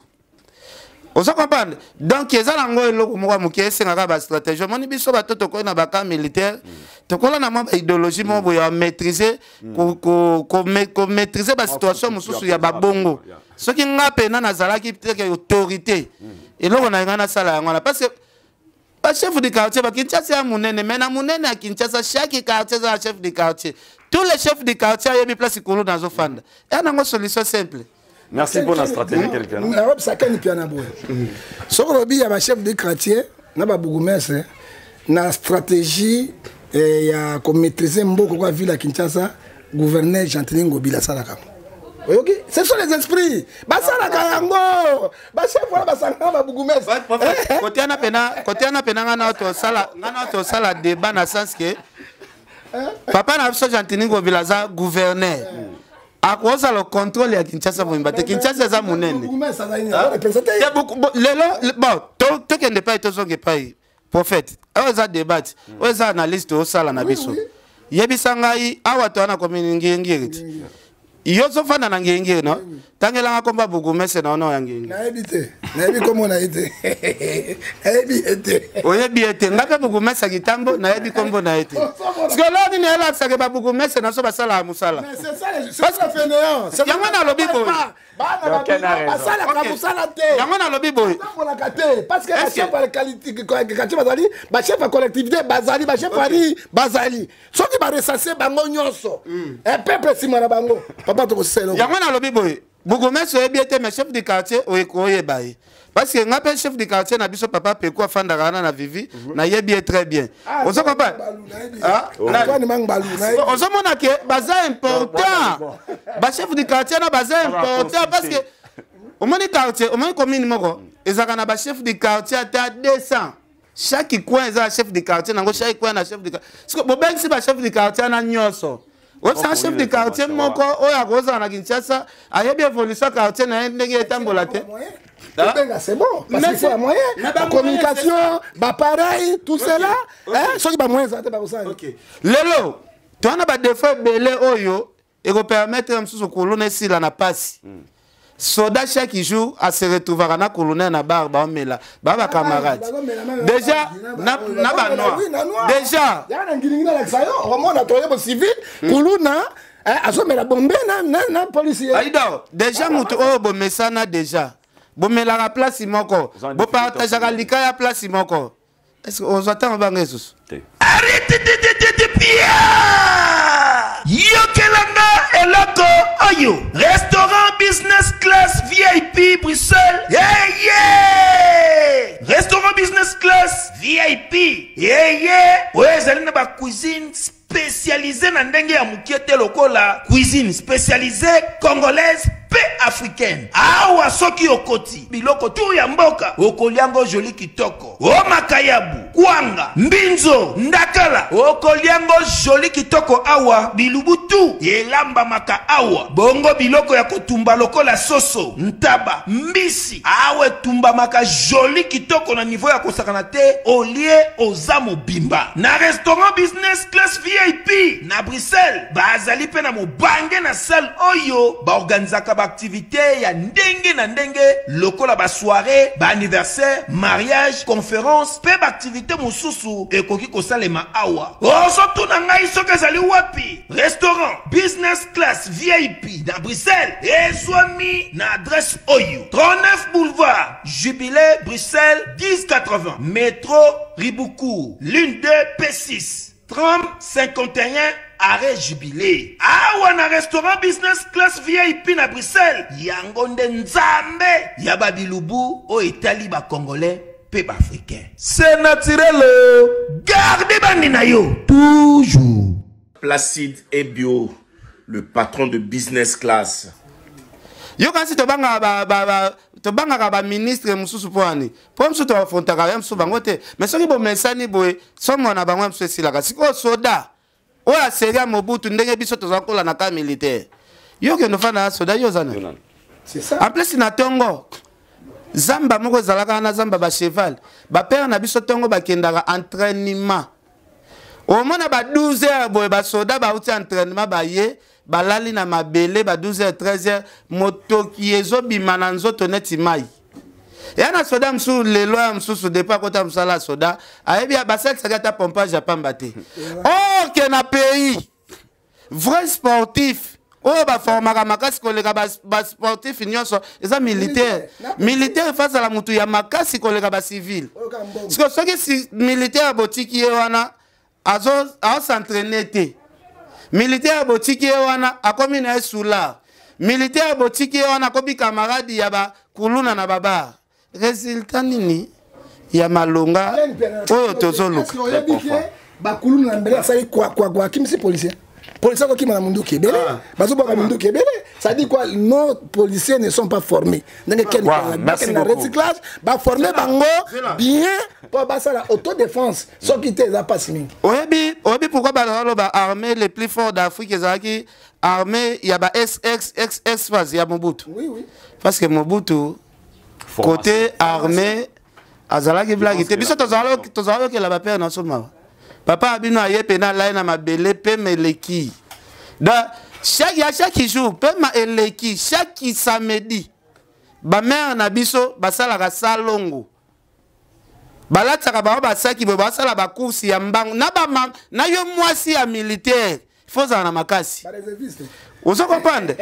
Ozo comprendre? Donc eza nango eloko moko ya moke, esengaka bastratégie. Omoni biso bato tokoyi na bacamp militaire, tokola na mwa baidéologie moko boye ya maîtrise, komaîtrise basituation mosusu ya babongo. Soki nga mpena nazalaki teke autorité, eloko na ngai nasala yango wana, parce que bachef de quartier bakinshasa ya monene, mais na monene ya Kinshasa, chaque quartier eza na chef de quartier. Tous les chefs de quartier ayebi place kulu nazofanda. Eya nango solution simple. Merci pour la stratégie, quelqu'un. Nakobisa Keni Piana boye: soki olobi ya bachef de quartier na babourgmestre na stratégie ya komaîtrise mboka kwa ville ya Kinshasa, gouverneur Gentiny Ngobila asalaka yango. Oyoki, ce sont les esprits basalaka yango, bachef wana basangaka babourgmestre. Kote wana pena, kote wana pena, nga na tosala débat na sens ke papa na biso Gentiny Ngobila aza gouverneur, akozala contrôle ya Kinshasa mobimba te. Kinshasa eza monene lelo. Bon, tokende epai, tozonga epai prophète. Oyo eza débat, oyo eza analyse tosala na biso. Yebisa ngai, awa toza na commune Ngiri-Ngiri ti yo ozofanda na Ngiri-Ngiri, no tangelanga komba bourgmestre na ono ya Ngiri-Ngiri. Nayebi te, nayebi kombo na ye te, nayebi ye te. Oyebi ye te. Ngai mpe bourgmestre ya Kitambo, nayebi kombo na ye te. Sikoyo nini elakisaka babourgmestre na so basalaka mosala? Yango nalobi boye. Basalaka mosala te. Yango nalobi boye. Batambolaka te parce que bachef ya quartier bazali, bachef ya collectivité bazali, bachef ya ri bazali. Soki barecense bango nyonso, peuple nsima na bango, papa, tokosala. Yango nalobi boye, bourgmestre oyebi ete, mais chef du quartier oyeba ye, parce que nga mpe chef du quartier na biso, papa Peku, afandaka wana na Vivi, nayebi ye très bien. Ozo comprendre? Ozomona ke baza important, bachef du quartier na baza important, parce que omoni quartier, omoni commune moko ezalaka na bachef du quartier ata 200. Chaque coin eza chef du quartier nango, chaque coin na chef du quartier. Bobengisi bachef du quartier na nyonso, oyebisaka chef du quartier moko oyo akozala na Kinshasa ayebi évolution quartier na ye ndenge etambola te. Kobenga, c'est bon, parce qu'il faut ya moyen, bacommunication, bapareil, tout cela. Soki bamoyen eza te, bakosala. Lelo towana badefo ebele oyo ekopermettre mosusu kuluna esila na pasi. Soda chaque jour ase retrouvaka na colonel na bar, baomela ba bacamarade déjà na banoir déjà. Yaka na ngilingi, nalakisa yo, okomona toyebo civil kuluna azomela bombe na policier. Aida déjà, moto oyo bomesana déjà, bomelaka place moko, bopartageaka lika ya place moko, est ce que ozwa ntango banga esusu? Yokelanga eloko oyo, restaurant Business Class VIP Bruxelles. Yeye, restaurant Business Class VIP yeye oyo ezali na bacuisine spécialisé na ndenge ya mokie te, lokola cuisine spécialisée congolaise mpe africaine. Awa soki okoti, biloko tu ya mboka okoliango joli kitoko, o makayabu, kwanga, mbinzo, ndakala, okoliango joli kitoko. Awa bilubu tu elambamaka awa, bongo biloko ya kotumba lokola soso, ntaba, mbisi, awa etumbamaka joli kitoko na niveau ya kosakana te. Olie, oza mobimba. Na restaurant Business Class VIP na Bruxelles, bazali mpe na mobange na salle oyo baorganizaka baaktivité ya ndenge na ndenge, lokola basoirée, baanniversaire, mariage, conférence mpe baaktivité mosusu ekoki kosalema awa. Ozotuna ngai soki ezali wapi? Restaurant Business Class VIP na Bruxelles ezwami na adresse oyo: 39 boulevard Jubilé, Bruxelles 1080, métro Ribaucourt, ligne 2 P6, tram 51, arrêt Jubilé. Awa na restaurant Business Class VIP na Bruxelles, yango nde nzambe ya babilubu oyo etali bacongolais mpe baafricain. C'est naturel, garde bandi na yo toujours. Placide Ebio, le patron de Business Class. Yo kasi tobangaka baministre mosusu mpo wani, mpo mosusu toaffrontaka ya mosusu bango te, mais soki bomesani boye, somo na bango ya mosusu esilaka. Sikoyo soda oyo aseri ya Mobutu, ndenge biso toza kola na camp militaire, yo okende ofanda na soda, yo oza na en plus na ntongo, zamba moko ezalaka wana, zamba bacheval. Bapere na biso ntongo bakendaka entraînement, omona ba 12 heures boye basoda bauti entraînement, baye balali na mabele ba 12 heures, 13 heures, motoki ezobima na nzoto neti mai. Eya na soda mosusu lelo ya mosusu, depuis akota mosala ya soda, ayebi basalisaki ata pompage ya pamba te. Or ke na pays, vrai sportif oyo baformaka makasi koleka basportif nyonso eza militaire. Militaire efazala motu ya makasi koleka bacivile. Siko soki militaire botiki ye wana, azosentraîne te, militaire botiki ye wana, akomi na ye soûlard. Militaire botiki ye wana, akomi camarade ya bakuluna na babar. Résultat nini ya malonga oyo tozoluka? Bakuluna na mbele asali kwakwa, akimisi policier. Policier akokima na munduki ebele, bazobwaka minduki ebele. Ça dit quoi? Nos policiers ne sont pas formés ndenge ken na recyclage, baforme bango bien mpo basala autodéfense. Soki te, eza mpasi mingi. Oyebi pourquoi bazaloba armée les plus fort d'Afrique ezalaki armée ya ba xxxx phase ya Mobutu? Oui. Parce que Mobutu, côté armée, azalaki blague te. Biso tozalaki okela bapere na so mawa. Papa abino aye pena alai na mabele, pema eleki. Donc chaque, ya chaque jour pema eleki. Chaque samedi, bamare na biso basalaka salongo, balatisaka bango basaki boye, basala bacourse ya mbangu na bama na yo. Mwasi ya militaire fo ozala na makasi, ozo comprendre?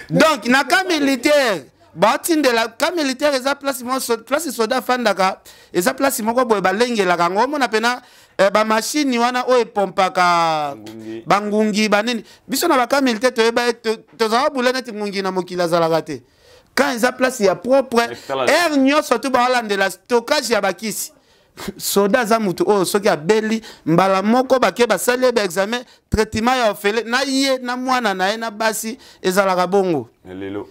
Donc na camp militaire, Batindela camp militaire eza place moko, place soda afandaka, eza place moko boye balengelaka yango. Omona mpena eh, bamashini wana oyo epompaka bangungi banini. Biso na bacamp militaire toyeba tozalaka bule neti ngungi na mokili azalaka te. Quand eza place ya propre, aire nyonso tu baolandela stockage ya bakisi. Soda aza motu oyo soki abeli mbala moko bake basali ye baexamen, traitement ya ofele na ye na mwana na ye na basi ezalaka bongo. Lelo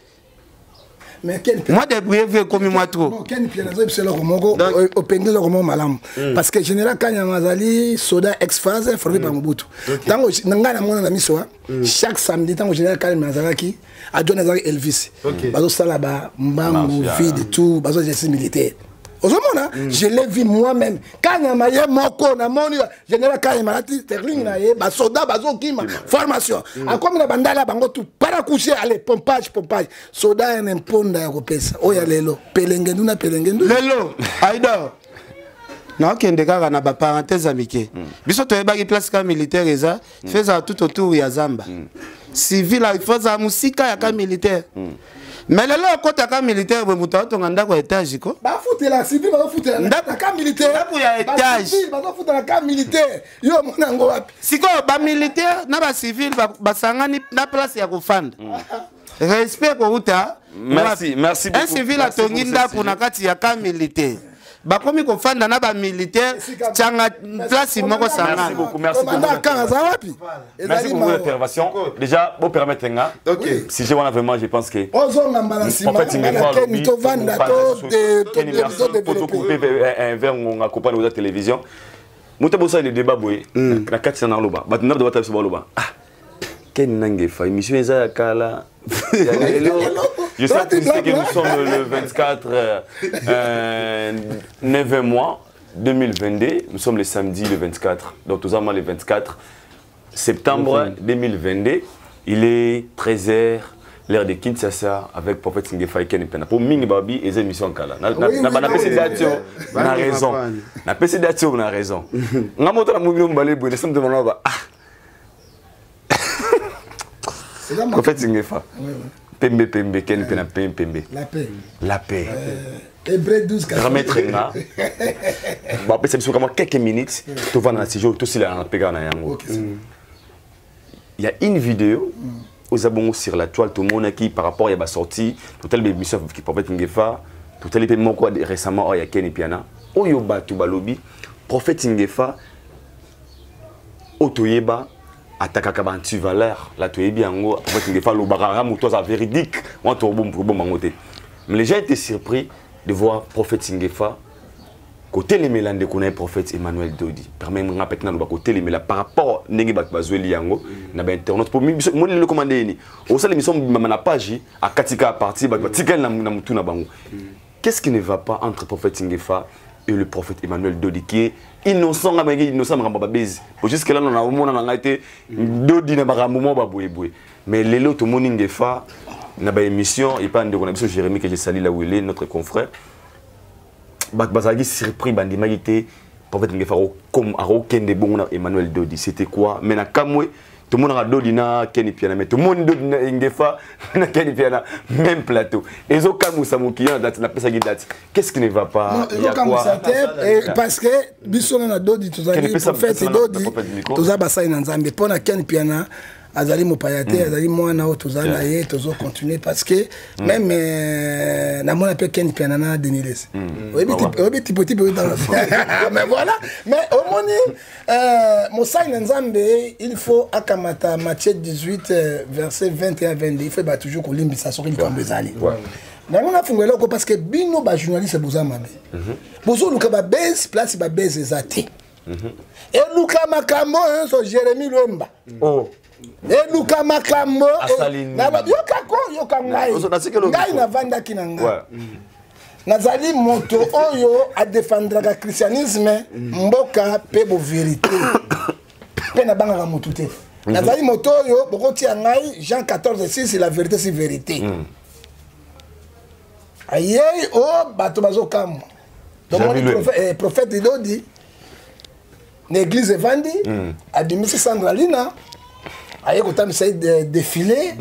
moi débrouillez-vous ekomi mwa trop. Ken Pierre azoyebisa eloko moko, opendi eloko moko malamu, parce que général Kanyama azali soda ex phase formé par Mobutu. Ntango ngai namona na miso, chaque samedi ntango général Kanyama azalaki adjoint, azalaki Elvis, bazosala bambangu vide tout, bazo exercice militaire. Ozomona, je l'ai vu moi-même, Kanyama ye moko. Namoni général Kanyama alati sterling na ye, basoda bazokima formation, akomi na bandala bango tout paracouché, ale pompage pompage, soda ya na mponda ya kopesa. Oyo ya lelo pelengendu na pelengendu. Lelo Aidor, naokende kaka na baparenthèse ya mike. Biso toyebaki place camp militaire eza, faut ezala tout autour ya zamba. Civil faut ezala mosika ya camp militaire. Mais lelo okota camp militaire boye, moto aotonga ndako ya étage ko. Bafutela civil, bazofutela na camp militaire. Ndako ya étage. Bazofutela camp militaire. Yo omona yango wapi? Sikoyo bamilitaire na bacivile basangani na place ya kofanda, respect kouta. Merci, merci beaucoup. Un civil atongi ndako na kati ya camp militaire, bakomi kofanda na bamilitaire tianga place moko. Sangana. Merci beaucoup. Aza wapi? Merci beaucoup pour l'intervention. Déjà, bon, permettre nga. Si je vois vraiment, je pense que ozonga mbala nsima tovanda. Todévelopper vers ngonga kopana oza télévision. Moto bosala le débat boye na kati na naloba bato ndako bata biso baloba: ah, Ken Nangefa, émission eza ya kala. Je sais que nous sommes le 24 9 mois 2022. Nous sommes le samedi le 24, donc tout le 24 septembre 2022, il est 13h, l'heure de Kinshasa, avec Prophète Ngefa Ken Pena. Pour mingi babi eza émission kala. Na na na pesi date na raison. Na pesi date na raison. Nga moto na mobilo mbale boye, ne demande ba ah. Prophète Ngefa. Pembe pembe Ken Pena pembe pembe. La paix. La paix. Hébreu 12. Remettre nga. Ba pesa biso kama quelques minutes, to vanda na studio to sila na pega na yango. Il y a une vidéo oza bongo sur la toile, tomonaki par rapport ya basortie totali baémission prophète Ngefa, totali mpe moko récemment oyo ya Ken Piana, oyo bato balobi prophète Ngefa oyo toyeba atakaka baantivaleur la toyebi yango. Prophète Ngefa alobaka kaka moto aza véridique wana, tobomba yango te. Mais les gens étaient surpris de voir prophète Ngefa kotelemela ndeko na ye prophète Emmanuel Dodi. Permet nga peut-être naloba kotelemela par rapport ndenge bato bazweli yango na bainternaute. Po biso moni lelo koma ndeni osala émission mama na page akatika partie, bato batikali na mutu na bango. Qu'est-ce qui ne va pas entre prophète Ngefa et le prophète Emmanuel Dodi, qui est innocent? Nga bangi innocent makambo babezi po jusque là na omona na ngai te Dodi na makambo mo baboyeboye. Mais lelo tomoni Ngefa na baémission epa ndeko na biso Jérémie, que je salue là où il est, notre confrère. Bato bazalaki surpris, bandimaki te prophète Ngefa akokende bongo na Emmanuel Dodi. C'était quoi? Mais na kamwe tomonaka Dodi na Ken Piana, mais tomoni Dodi na Ngefa na Ken Piana même plateau, ezokamwisa mokili. Na date napesaki date, qu'est-ce qui ne va pas? Ezokamwisa te, parce que biso na Dodi tozali prophète Dodi, toza basali na Nzambe. Mpo na Ken Piana azali mopaya te, azali mwana oyo tozali na ye, tozocontinue, parce que même namona mpe Ken Piana na Deniles, oyebi tipo tipo, mais voilà. Mais omoni mosali na Nzambe, il faut akamata Matthieu 18 verset 21 22, il faut ba toujours kolimbisa soki likambo ezali nango. Nafunga eloko, parce que bino bajournaliste boza mabe, bozoluka babase place babase eza te. Eluka makambo nyonso Jérémi Lwemba. Eluka makambo, yokako, yoka ngai. Ngai navandaki na ngai, nazali moto oyo adefendraka christianisme, mboka mpe bovérité, mpe nabangaka motu te. Nazali moto oyo bokotia ngai Jean 14 6, la vérité si vérité. Ayei o bato bazokamwa, tomoni prophète Dodi na église evandi, abimisi Sandra Lina, Aye kotambisa ye défilé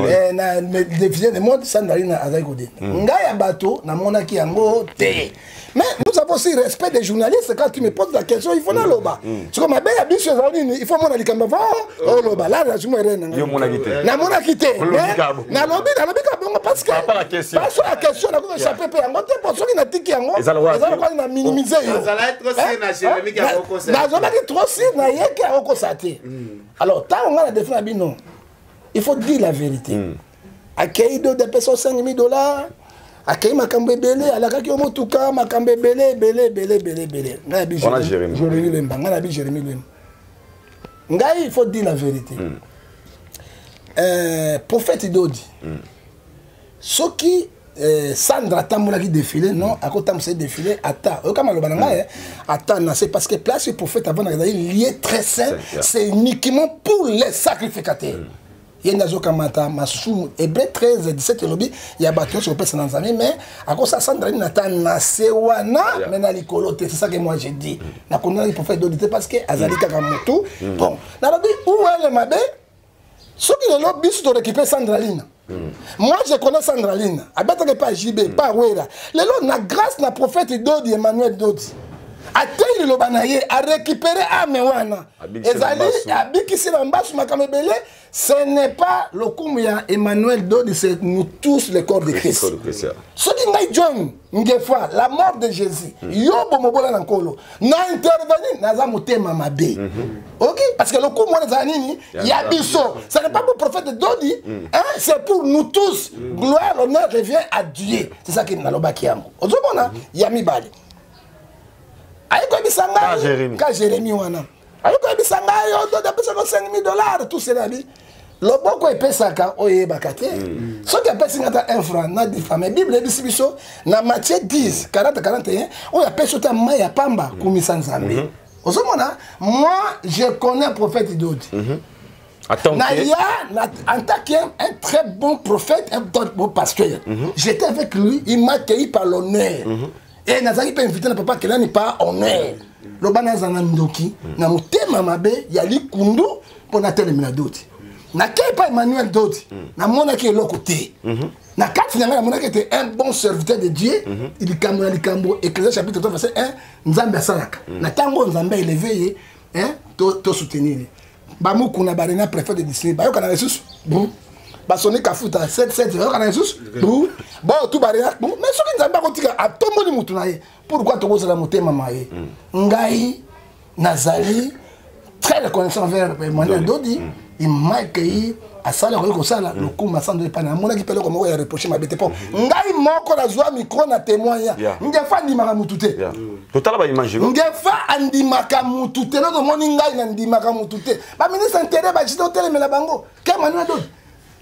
eh, na défilé de mode. Sandalina azali kodenda hmm. Ngai ya bato namonaki yango te, mais nous avons aussi respect des journalistes. Quand tu me poses la question, il faut naloba hmm. Siko mabe ya biso ezali nini? Il faut mona likambo avant oloba. La nazwi erreur na ngai, namonaki te. Nalobi, nalobi ka bongo parce que parce la question nakoki échappe mpe yango te, po soki natiki yango eza lokola na minimise yo. Nazalaki trop sûr na ye ke akokosa te. Alors ntango ngai na defi na bino, il faut dire la vérité mm. Akei do dapesa 5000 $, akei makambo ebele, alakaki yo motuka, makambo ebele ebele ebele ebele ebele. Ngai nabi Jérémi Lemba, ngai nabi Jérémi Lemba, ngai il faut dire la vérité mm. Prophète Dodi soki Sandra atambolaki défilé, non, akotambwisa ye défilé ata oyoka maloba na ngai, ata na se, parce que place prophète avandaka ezali lieu très saint, c'est uniquement pour les sacrificateurs mm. Ye nde azokamata masumu. Hébreu 13 17 elobi ya bato nyonso kopesa na Nzambe, mais akosala Sandra nini ata na se wana, mais na likolo te. C'est ça que moi j'ai dit mm. Nakondaki prophète Dodi te parce que azali kaka motu mm. Bon, nalobi uwele mabe soki lelo biso torécupère Sandraline mm. Moi, je connais Sandraline, abetaki pa JB mm. pa Wera. Lelo na grâce na prophète Dodi, Emmanuel Dodi atei liloba na ye, arécupéré ame wana, ezali abikisi na mbasu, makambo ebele. Ce n'est pas lokumu ya Emmanuel Dodi, c'est nous tous, le corps de Christ. Soki ngai John Ngefa, la mort de Jésus mm. yo bomobola na Nkolo na intervenir, naza motema mabe mm -hmm. Ok, parce que lokumu wana ezala nini ya biso. Ce n'est pas pour prophète Dodi mm. hein, c'est pour nous tous mm. Gloire, l'honneur revient à Dieu. C'est ça que nalobaki yango. Ozomona mm -hmm. Ya mibale, aye koyebisa ngai ka Jérémi wana, aye koyebisa ngai yo Dodi apesaka 5000 $, tout cela. Bi loboko epesaka oyo eyebaka te mm. Soki apesi nga ata 1 franc na 10 franc, mais Bible eyebisi biso na Matthieu 10 40 41, oyo apesi ota mai ya pamba, kumisa Nzambe mm -hmm. Ozomona, moi je connais prophète Dodi mm -hmm. Naya, en tant qu'un très bon prophète, un très bon pasteur, mm -hmm. j'étais avec lui, il m'a accueilli par l'honneur. Mm -hmm. Et nazalaki mpe invité na papa Kelani par honneur. Loba naza na ndoki, na motema mabe ya likundu mpo natelemela Dodi. Nakei pa Emmanuel Dodi, namonaki eloko te. Na kati na ngai namonaki ete un bon serviteur de Dieu, likambo na likambo, Ecclésiaste chapitre 3 verset 1, Nzambe asalaka. Na ntango Nzambe éleve ye, tosoutenir ye. Bamukuna barena préfet de district bayokana lisusu, basoni kafuta 77 bayokana lisusu, bao tu barena. Mais soki Nzambe akotika atomboli mutu na ye, pourquoi tokozala motema ma ye? Ngai nazali très reconnaissant envers Emmanuel Dodi. Il m'a accueilli, asala akoki kosala lokumu asando epai. Namonaki mpe eloko moko ya reproche mabe te, mpo ngai moko nazwa micro na témoin. Ngefa andimaka mutu te. Totala baimage. Ngefa andimaka mutu te. Nono omoni ngai nandimaka mutu te. Baministre intérieur bajite otelemela bango ke Emmanuel Dodi.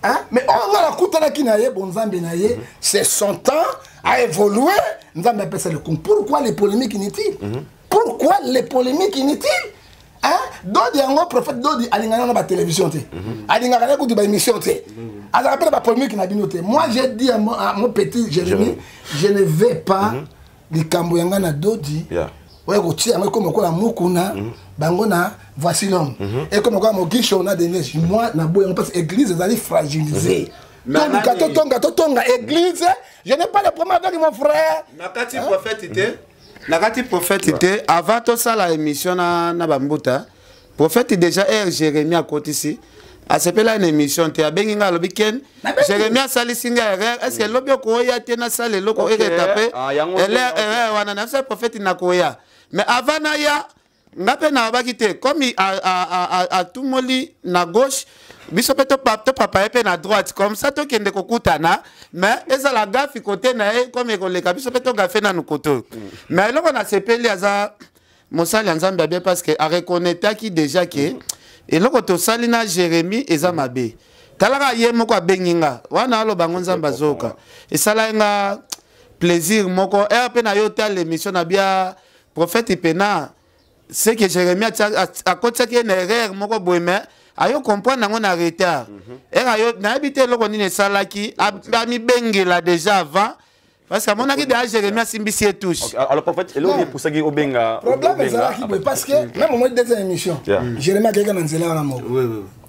Hein? Mais oyo ngai nakutanaki na ye, bonzambe na ye, c'est son temps à évoluer. Nzambe apesa lokumu. Pourquoi les polémiques inutiles mm -hmm. Pourquoi les polémiques inutiles, hein? Dodi yango, prophète Dodi alingaka na batélévision te, alingaka na kutu baémission te, azalaka mpe na bapolémique na bino te. Moi, j'ai dit à mon petit Jérémie, je ne vais pas likambo ya ngai na Dodi oyo kotia yango ekoma lokola Mukuna bango na Voici l'homme, ekoma lokola Mogisho na Denis. Moi naboyi yango parce que église ezali fragilisé. Toluka totonga, totonga église. Je n'ai pas de problème avec mon frère. Na kati prophète te, na kati prophète te. Avant tosala émission na bambuta, prophète déjà air Jérémie akotisi, asepela na émission te. Abengi ngai, alobi: "Ken, Jérémie asalisi ngai erreur, est ce que elobi okoya te nasala eloko eretape erreur wana?" Nabisa prophète nakoya, mais avant naya, nga mpe nalobaki te comme atumoli na gauche, biso mpe topapa ye mpe na droite, comme ça tokende kokutana. Mais ezala gaffe kote na ye, comme ekoleka biso mpe togaffe nanu kote oyo. Mais eloko nasepeli, aza mosali ya Nzambe ya bien, parce que areconnaîtaki déjà ke eloko tosali na Jérémie eza mabe. Talaka, ye moko abengi nga wana, aloba yango, Nzambe azoyoka. Esalaki nga plaisir moko ere mpe na yo tala émission na bia prophète pena ce que Jérémie akotiaki ye na erreur moko boye, mais ayo comprendre yango na retard. Ere ayo nayebi te eloko nini esalaki amibengela déjà avant, parce que amonaki deja Jérémie asimbisi ye touche. Alors prophète, eloko nini epusaki obenga? Problème ezalaki boye, parce que même omoi deuxième émission, Jérémie akeyaka na nzela wana moko.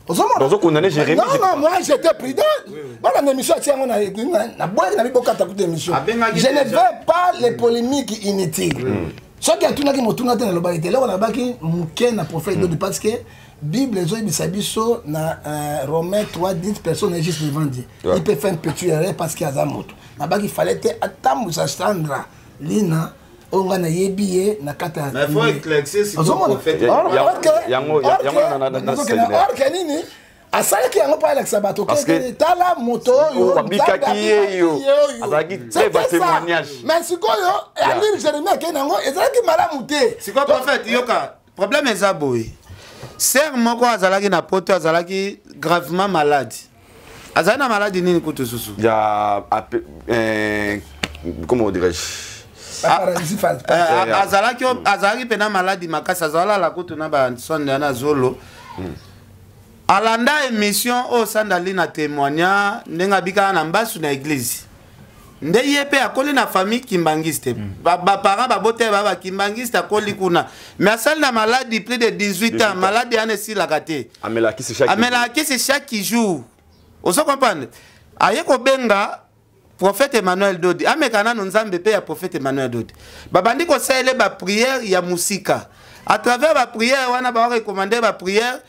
Ozomona? Ozo condamner Jérémie. Non, non, moi j'étais prudent. Bana na émission atia yango na na boyaki na bibokata kuta émission. Je ne veux pas les polémiques inutiles. Soki atunaki motuna te, nalobaki te. Eloko nalobaki moke na prophète Dodi, parce que Bible ezoyebisa biso na Romain 3 10, personne n'est juste devant Dieu. Il peut faire une petite erreur parce que aza moto. Nabaki fallait te atambwisa Sandra Lina oyo ngai nayebi ye na kati ya orke nini asalaki yango mpo alakisa bato tala moto oyo. Babikaki ye yo, azalaki très ba témoignage. Mais sikoyo alire Jérémie akei nango, ezalaki malamu te. Sikoyo prophète, yoka, problème eza boye: sœur moko azalaki na Poto, azalaki gravement malade. Azali na maladi nini kutu susu? Ya, comment dirais-je? Azalaki mpena maladi makasi, azalala kutu na basonde na zolo. Alanda émission oyo Sandali na témoigna ndenge abikaka na mbasu na église. Nde ye mpe akoli na famille kimbangiste, baparent babota ba bakimbangiste, akoli kuna, mais asali na maladi plus de 18 ans. Maladi wana esilaka te. Amelaka kisi chaque jour. Ozo comprendre? Aye kobenga prophète Emmanuel Dodi, ameka nano Nzambe mpe ya prophète Emmanuel Dodi. Babandi kosalela baprière ya mosika. À travers baprière wana, barecommander baprière,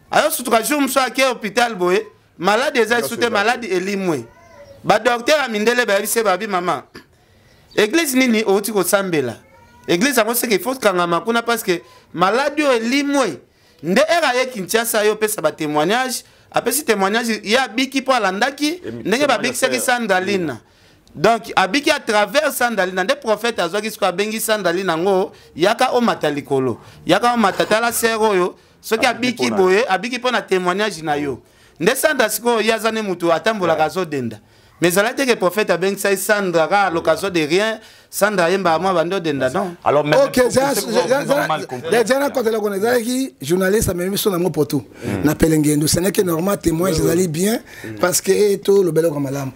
ayo sutuka. Jour mosusu ake hôpital boye, maladi eza esu te, maladi elimwe. Badocteur ya mindele bayebisi ye, babi: "Mama, église nini outi kosambela? Église yango seke il faut kangama kuna, parce que maladi oyo elimwe." Nde ere aye Kinshasa, ye opesa batémoignage, apesi témoignage, ye abiki mpo alandaki ndenge babikisaki Sandalina. Donc abiki à travers Sandalina. Nde prophète azwaki sikoyo, abengi Sandalina yango: "Yaka omata likolo, yaka omata, tala sœur oyo, soki abiki boye, abiki mpo na témoignage na yo." Nde Sandra sikoyo, ye aza ne motu atambolaka, azodenda, mais ezalaki te ke prophète abengisaki Sandra kaka à l'occasion de rien. Sandra ayembaka mwa bandi odenda, non? Alors, ok, déjà nakotela kona, ezalaki journaliste amemi biso nango poto na Pelengendo. Ce n'est que normal, témoignage ezali bien, parce que tolobelaka malamu.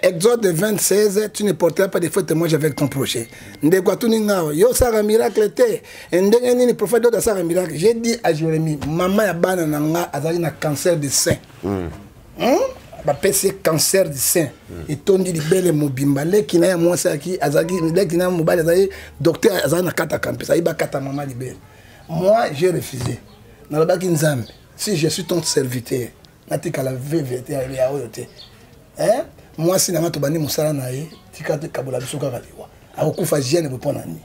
Exode 26, tu ne porteras pas de faux témoignage avec ton prochain. Ndeko atuni nga: "Yo osala miracle te, ndenge nini prophète oyo asala miracle?" J'ai dit à Jérémie, mama ya bana na nga azalaki na cancer de sein. Bapesi ye cancer du sein, etondi libele mobimba. Leki na ye mwasi azalaki, leki na ye mobali azalaki docteur, azalaki na kati ya campus, ayi bakata mama libele. Moi j'ai refusé. Nalobaki: "Nzambe, si je suis ton serviteur, natikala veve te ya oyo te. Mwasi na nga tobandi mosala na ye, tika tekabola biso kaka liwa, akokufa jeune boye mpo na nini?"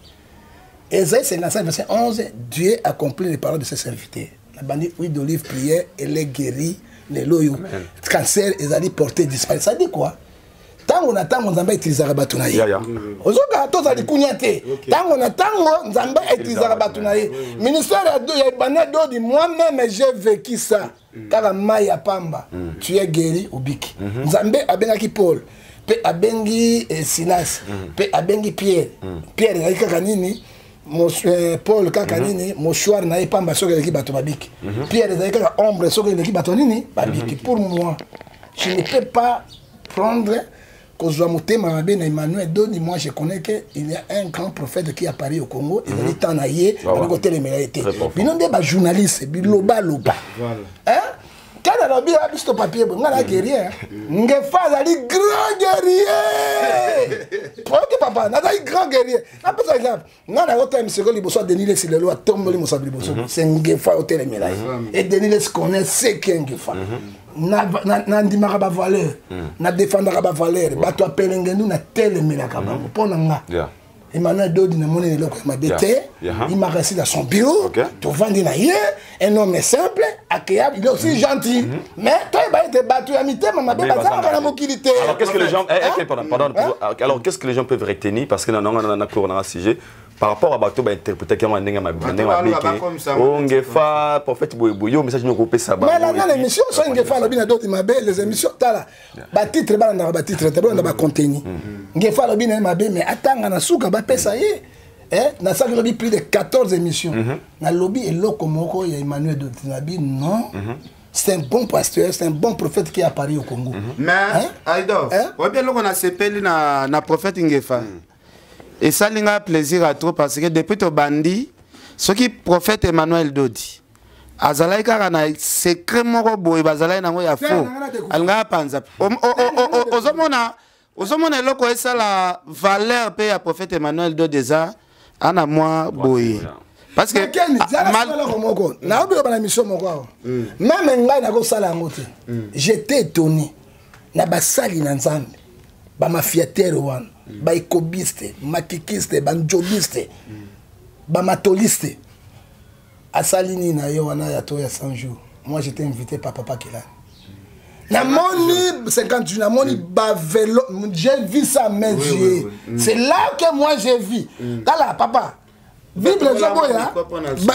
Esaïe 55 verset 11, Dieu accomplit les paroles de ses serviteurs. Nabandi huile d'olive, prière, elle est guérie. Lelo oyo cancer ezali porté disparu. Ça dit quoi? Ntango na ntango Nzambe autilisaka bato na ye. Ozoka, tozala likunya te. Ntango na ntango Nzambe autilisaka bato na ye. Ministère ya Emmanuel Dodi, moi-même j'ai vécu ça. Kaka mai ya pamba, tu es guéri, obiki. Nzambe abengaki Paul mpe abengi Silas mpe abengi Pierre. Pierre ezalaki kaka nini? Paul kaka nini? Mouchoir na ye pamba, soki eleki bato babiki. Pierre ezalaki kaka ombre, soki eleki bato nini? Babiki. Pour moi, je ne peux pas prendre, kozwa motema mabe na Emmanuel Dodi. Moi je connais que il y a un grand prophète qui apparaît au Congo, ezali temps na ye, bakoki kotelemela ye te. Bino nde bajournaliste bilobaloba. Kana alobi biso to papier boye, ngai na guerrier. Ngefa azali grand guerrier. Oyoki papa, nazali grand guerrier. Napesa exemple: ngai nakotelema sikoyo liboso ya Denis Lesi. Lelo atomboli mosapi liboso, c'est Ngefa otelemela ye, et Denis Lesi connaît ce qu'est Ngefa. Nandimaka bavaleur, nadefendaka bavaleur. Bato apelengendu, natelemelaka bango. Mpo na nga, Emmanuel Dodi, namoni eloko ya mabe te. Il m'a reçu dans son bureau, tovandi na ye, un homme simple, agréable, il est aussi gentil. Mais toyeba ete bato ya mitema mabe bazalaka na mokili te. Alors qu'est-ce que les gens, eh, pardon, pardon, alors qu'est-ce que les gens peuvent retenir? Parce que na na na cours na sujet par rapport à bato ba interpréter ki ndenge mabe, ndenge mabe ke o Ngefa prophète boye boye, yo message nyoko pesa ba. Mais la na émission, so Ngefa alobi na Dodi mabe, les émissions, tala batitre, balandaka batitre te, balanda bacontenu. Ngefa alobi na ye mabe, mais atanga na suka bapesa ye. Nasalaki lobi plus de 14 émissions, nalobi eloko moko ya Emmanuel Dodi, nabi non, c'est un bon pasteur, c'est un bon prophète qui est apparu au Congo. Mais Aidor, oyebi eloko nasepeli na prophète Ngefa, esali nga plaisir à trop, parce que depuis tobandi, soki prophète Emmanuel Dodi Azalaki kaka na secret moko boye bazalaki nango ya faux. Alingaka apanza. Ozomona ozomona eloko esala valeur mpe ya prophète Emmanuel Dodi eza ana mwa boye. Parce que Ken, zala eloko moko. Naobi na mission moko awa. Même ngai nakosala yango te. J'étais étonné na basali na Nzambe. Ba mafiatere wana, ba ekobiste, makikiste, ba njobiste, ba matoliste. Asali nini na ye wana ya to ya 100 jours. Moi j'étais invité par papa Kelani. Namoni 50 jours, namoni ba vélo, j'ai vu ça à mes yeux. C'est là que moi j'ai vu. Là papa, Bible ezoboya,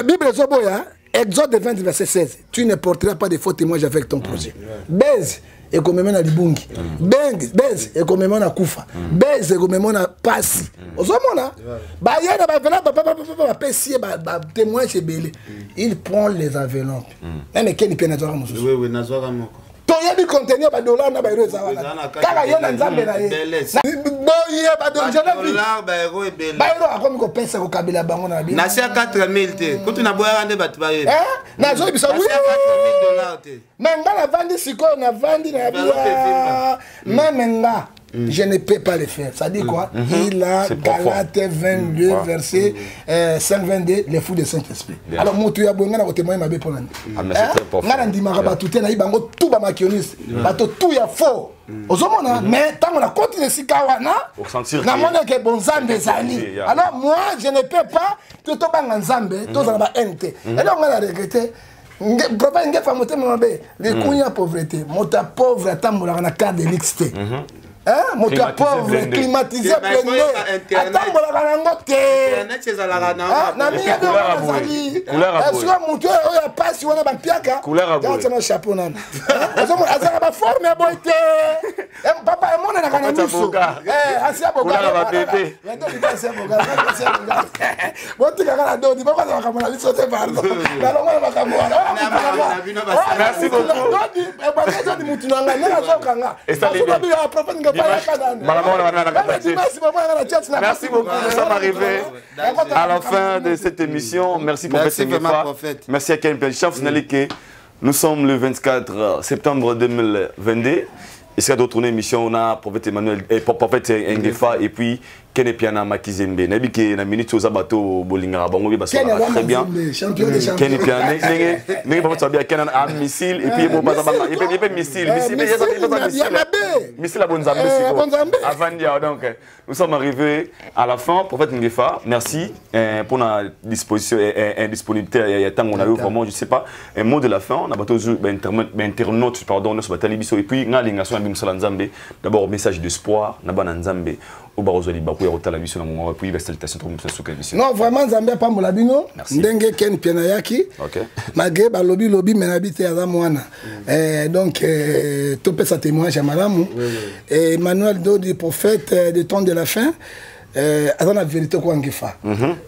Bible ezoboya, Exode 20 verset 16. Tu ne porteras pas de faux témoignages avec ton projet. Baise ekomema na libungi. Beng, baise ekomema na kufa. Baise ekomema na pasi. Ozomona? Ba ye na ba vela ba papa papa ba pesi ba ba témoignage ebele. Il prend les enveloppes. Même Ken pe nazwaka mosusu. Oui oui, nazwaka moko. Toyebi contenir ba dollar na ba euro eza wana. Kaka ye na Nzambe na ye. Boye ba dollar, ba euro ebele. Ba euro akomi kopesa kokabela bango na bino. Na sia 4000 te. Kutu na boyaka nde bato bayebi. Hein? Nazoyebisa oui. Na sia 4000 dollars te. Mais nga navandi sikoyo, navandi na biya. Même nga, je ne peux pas le faire. Ça dit quoi? Il a Galate 22, verset 5, 22, les fous de Saint-Esprit. Alors, moto ya boye, nga na kotémoigner mabe mpo na nini? Nga na ndimaka bato te, nayebi bango tout ba makioniste. Bato tout ya faux. Ozomona, mais tango na koti na esika wana, namoni ke bon Nzambe ezali. Alors moi, je ne peux pas te tobanga Nzambe, tozala ba haine te. Eloko nga na regretter, papa ngefa motema mabe, likunya pauvreté. Moto ya pauvre atambolaka na carte de luxe te. Hein? Moto ya pauvre climatisé blindé atambolaka nango te. Na mingi ezali soki moto oyo ya pasi wana bampiaka na chapeau nano azalaka baforme ya boye te. Papa emonanaka na miso. Asia botikaka na dodi bakozala makambo na biso te, pardon. Nalongola makambo wana. Merci beaucoup. Dodi mutu na ngai ndenge azokanga. Merci beaucoup, nous sommes arrivés à la fin de cette émission. Merci, prophète Ngefa. Merci à Ken Piana. Signalez que nous sommes le 24 septembre 2022. Et c'est d'autres émission, on a prophète Emmanuel, et prophète Ngefa et puis Ken Piana Makizembe. Nabi ke na minute oza bato bolinga bango be baso très bien. Ken Piana ndenge ndenge papa tsabi Ken a missile et puis bon baza banga et puis missile missile missile missile bonzambe siko. Avandia donc nous sommes arrivés à la fin. Prophète Ngefa, merci pour la disposition et disponibilité et tant on a eu vraiment je sais pas un mot de la fin. On a bato internaute pardon nous batali biso et puis nga linga so na biso Nzambe. D'abord message d'espoir na bana Nzambe. Non, vraiment, Nzambe apambola bino. Ndenge Ken Piana yaki. Malgré ba lobby lobby mais nabite aza mwana. Donc topesa témoignage ya malamu. Et Emmanuel Dodi, prophète du temps de la fin. Aza na vérité ko ngefa.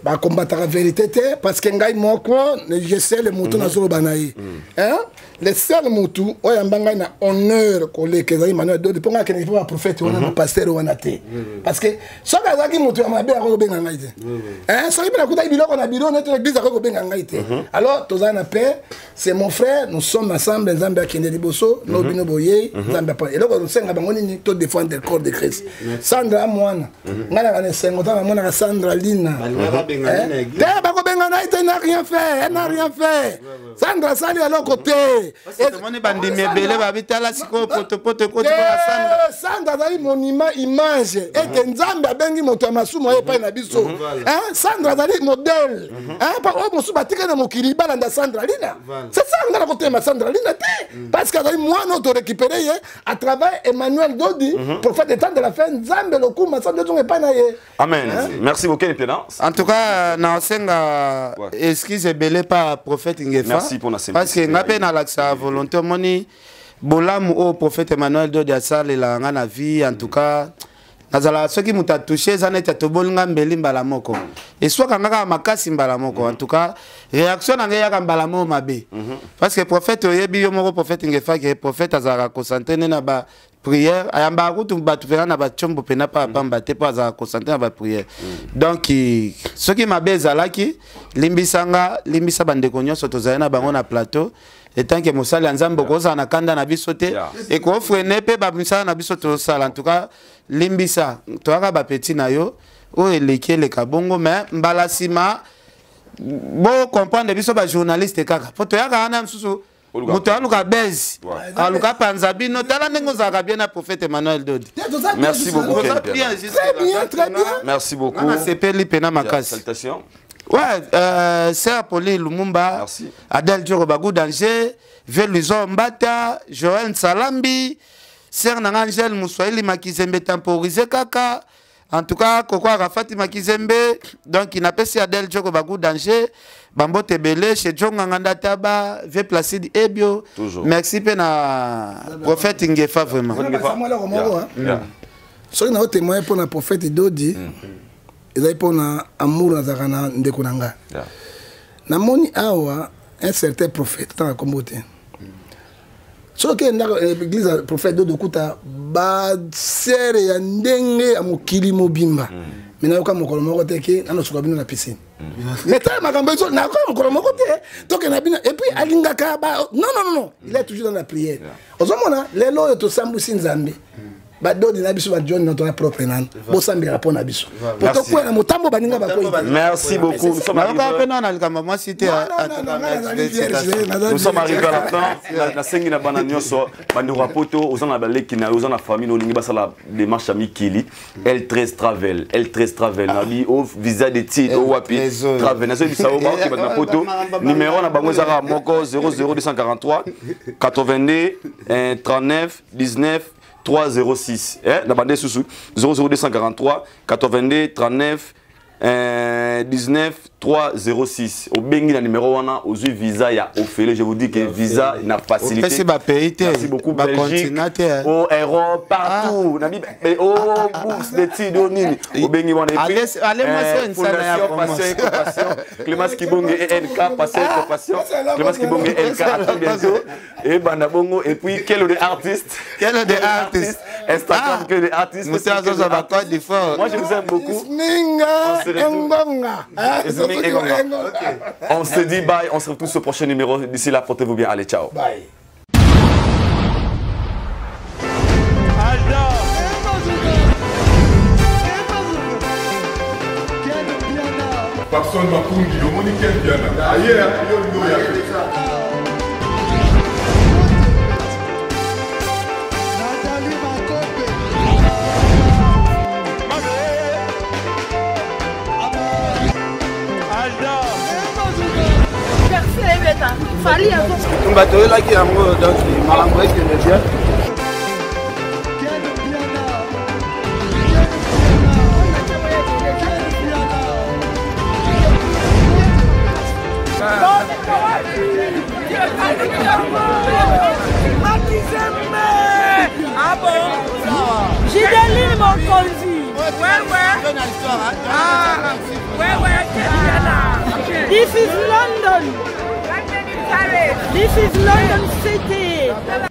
Ba combattre la vérité te parce que ngai moko je sais le moto nazoloba na ye. Hein? Le seul motu oyo amba ngai na honneur koleka ezali Emmanuel Dodi mpo ngai akendeki mpo ba prophète wana ba pasteur wana te. Parce que soki azalaki motu ya mabe akoki kobenga ngai te. Hein? Soki mpe nakutaki biloko na biro neti na église akoki kobenga ngai te. Alors tozala na paix, c'est mon frère, nous sommes ensemble, Nzambe akende liboso, no bino boye, Nzambe apa. Eloko tosenga bango nini to défendre le corps de Christ. Sandra mwana, ngai na kana esengo ntango namonaka Sandra Lina. Te bakobenga na ye te, n'a rien fait, elle n'a rien fait. Sandra asali eloko te. Tomoni bandimi ebele babitala sikoyo potopoto ekoti mpona Sandra. Sandra azali monument image ete Nzambe abengi moto ya masumu aye epai na biso. Sandra azali modèle. Oyo mosusu batikali na mokili balanda Sandra Lina. C'est ça nga nakotema Sandra Lina te. Parce que azali mwana oyo torécupéré ye à travers Emmanuel Dodi, prophète des temps de la fin, Nzambe lokuma Sandra ezonga epai na ye. Amen. Merci beaucoup, Ken. En tout cas, na excuse ebele par prophète Ngefa. Merci pour la simplicité. Parce que ngape na laksa volonté moni bolamu au prophète Emmanuel Dodi asalela nga na vie en tout cas Nazalaka soki moto atouche eza neti atoboli nga mbeli mbala moko. Eswaka nga kaka makasi mbala moko. En tout cas, réaction na ngai eyaka mbala moko mabe. Parce que prophète oyebi yo moko prophète Ngefa ke prophète azalaka concentré nde na ba prière ayambaka kutu bato mpena na batiombo mpena pa pamba te mpo azalaka concentré na baprière. Donc soki mabe ezalaki, limbisa nga, limbisa bandeko nyonso tozali na bango na plateau. Etant que mosali ya Nzambe, okozala na kanda na biso te, ekofrene mpe bamisala na biso tozosala. En tout cas, limbisa, toyaka bapeti na yo oyo eleki eleka bongo, mais mbala nsima bocomprendre biso bajournaliste kaka mpo toyaka wana mosusu moto aluka base, aluka panza bino. Tala ndenge ozalaka bien na prophète Emmanuel Dodi. Merci beaucoup. Oza Ken bien. Piana. Très bien, très bien. Merci beaucoup. Nasepeli mpena makasi. Salutations. Ouais, Sœur Pauline Lumumba, Merci. Adèle Djoro Bagou Danger, Vieux Luison Mbata, Joël Salambi, Sœur Nanga Angèle Moussoili Makizembe temporisé kaka. En tout cas, Koko Arafati Makizembe, donc il n'a pas si Adèle Djoro Bagou Danger, Bambo Tebele, chez John Nganda Taba, Vieux Placide Ebio. Toujours. Merci pe na prophète Ngefa vraiment. Samuel Romoro, hein. Soki na otémoigne mpo na prophète Dodi, ezali mpo na amour nazalaka na ndeko na nga. Namoni awa un certain prophète, tanga kombo te, soki endaka église ya prophète Dodi, okuta basere ya ndenge ya mokili mobimba, me nayoka mokolo moko te ke nanosuka bino na piscine. Mais tala makambo ezo, nayoka mokolo moko te tokende na bino. Et puis alingaka ba, non, non, non, non, il est toujours dans la prière. Ozomona lelo oyo tosambwisi Nzambe, badodi na biso, bajohn na toza propre nano, bosambelaka mpo na biso po tokwea na motambo baninga bakwei te. Merci beaucoup. Nous sommes Nayoka arrivés. mpe na likambo mwasi te. Non, non, non, non, nazali vierge, nazali Nous sommes vierge. arrivés à la fin. Nasengi na bana nyonso, bandeko ya poto, oza na baleki na yo, oza na famille na olingi basala démarche ya mikili, L13 Travel, L13 Travel nabi o visa d'étude o wapi. L13. Travel nazoyebisa yo, baoki bato na poto, numéro na bango ezaka moko 00243 82 39 19 306. Na bande susu 00243 82 39 19 306. Obengi na numéro wana, ozwi visa ya ofele. Je vous dis que visa na facilité. Opesi bapays te, Merci beaucoup. Belgique, bacontinent te. au Europe, partout nabi o bourse d'études o nini, obengi wana. Et puis, Allez, moi, c'est une salle à Fondation promotion. Passion et Compassion Clémence Kibonge et NK, Passion et Compassion Clémence Kibonge NK, à très bientôt et banda bongo. Et puis quel des artistes. Quel des artistes. Instagram, Ah. quel des artistes. Monsieur Azozo Bakoi du fort. Moi, je vous aime beaucoup. Ninga On se retrouve. Engonga. Ah, Ismi Engonga. On se dit bye, on se retrouve au prochain numéro. D'ici là, portez-vous bien. Allez, ciao. Bye. Papson Makungi, omoni Ken Piana aye yo olingi oya te. Nathalie Makope. Fally avant. Tumba toyelaki yango, donc makambo ekende bien. Ken Piana. Ken Piana. Ken Piana. Gideline Mokonzi. Ouais. Ah, ouais, This is London. This is London City.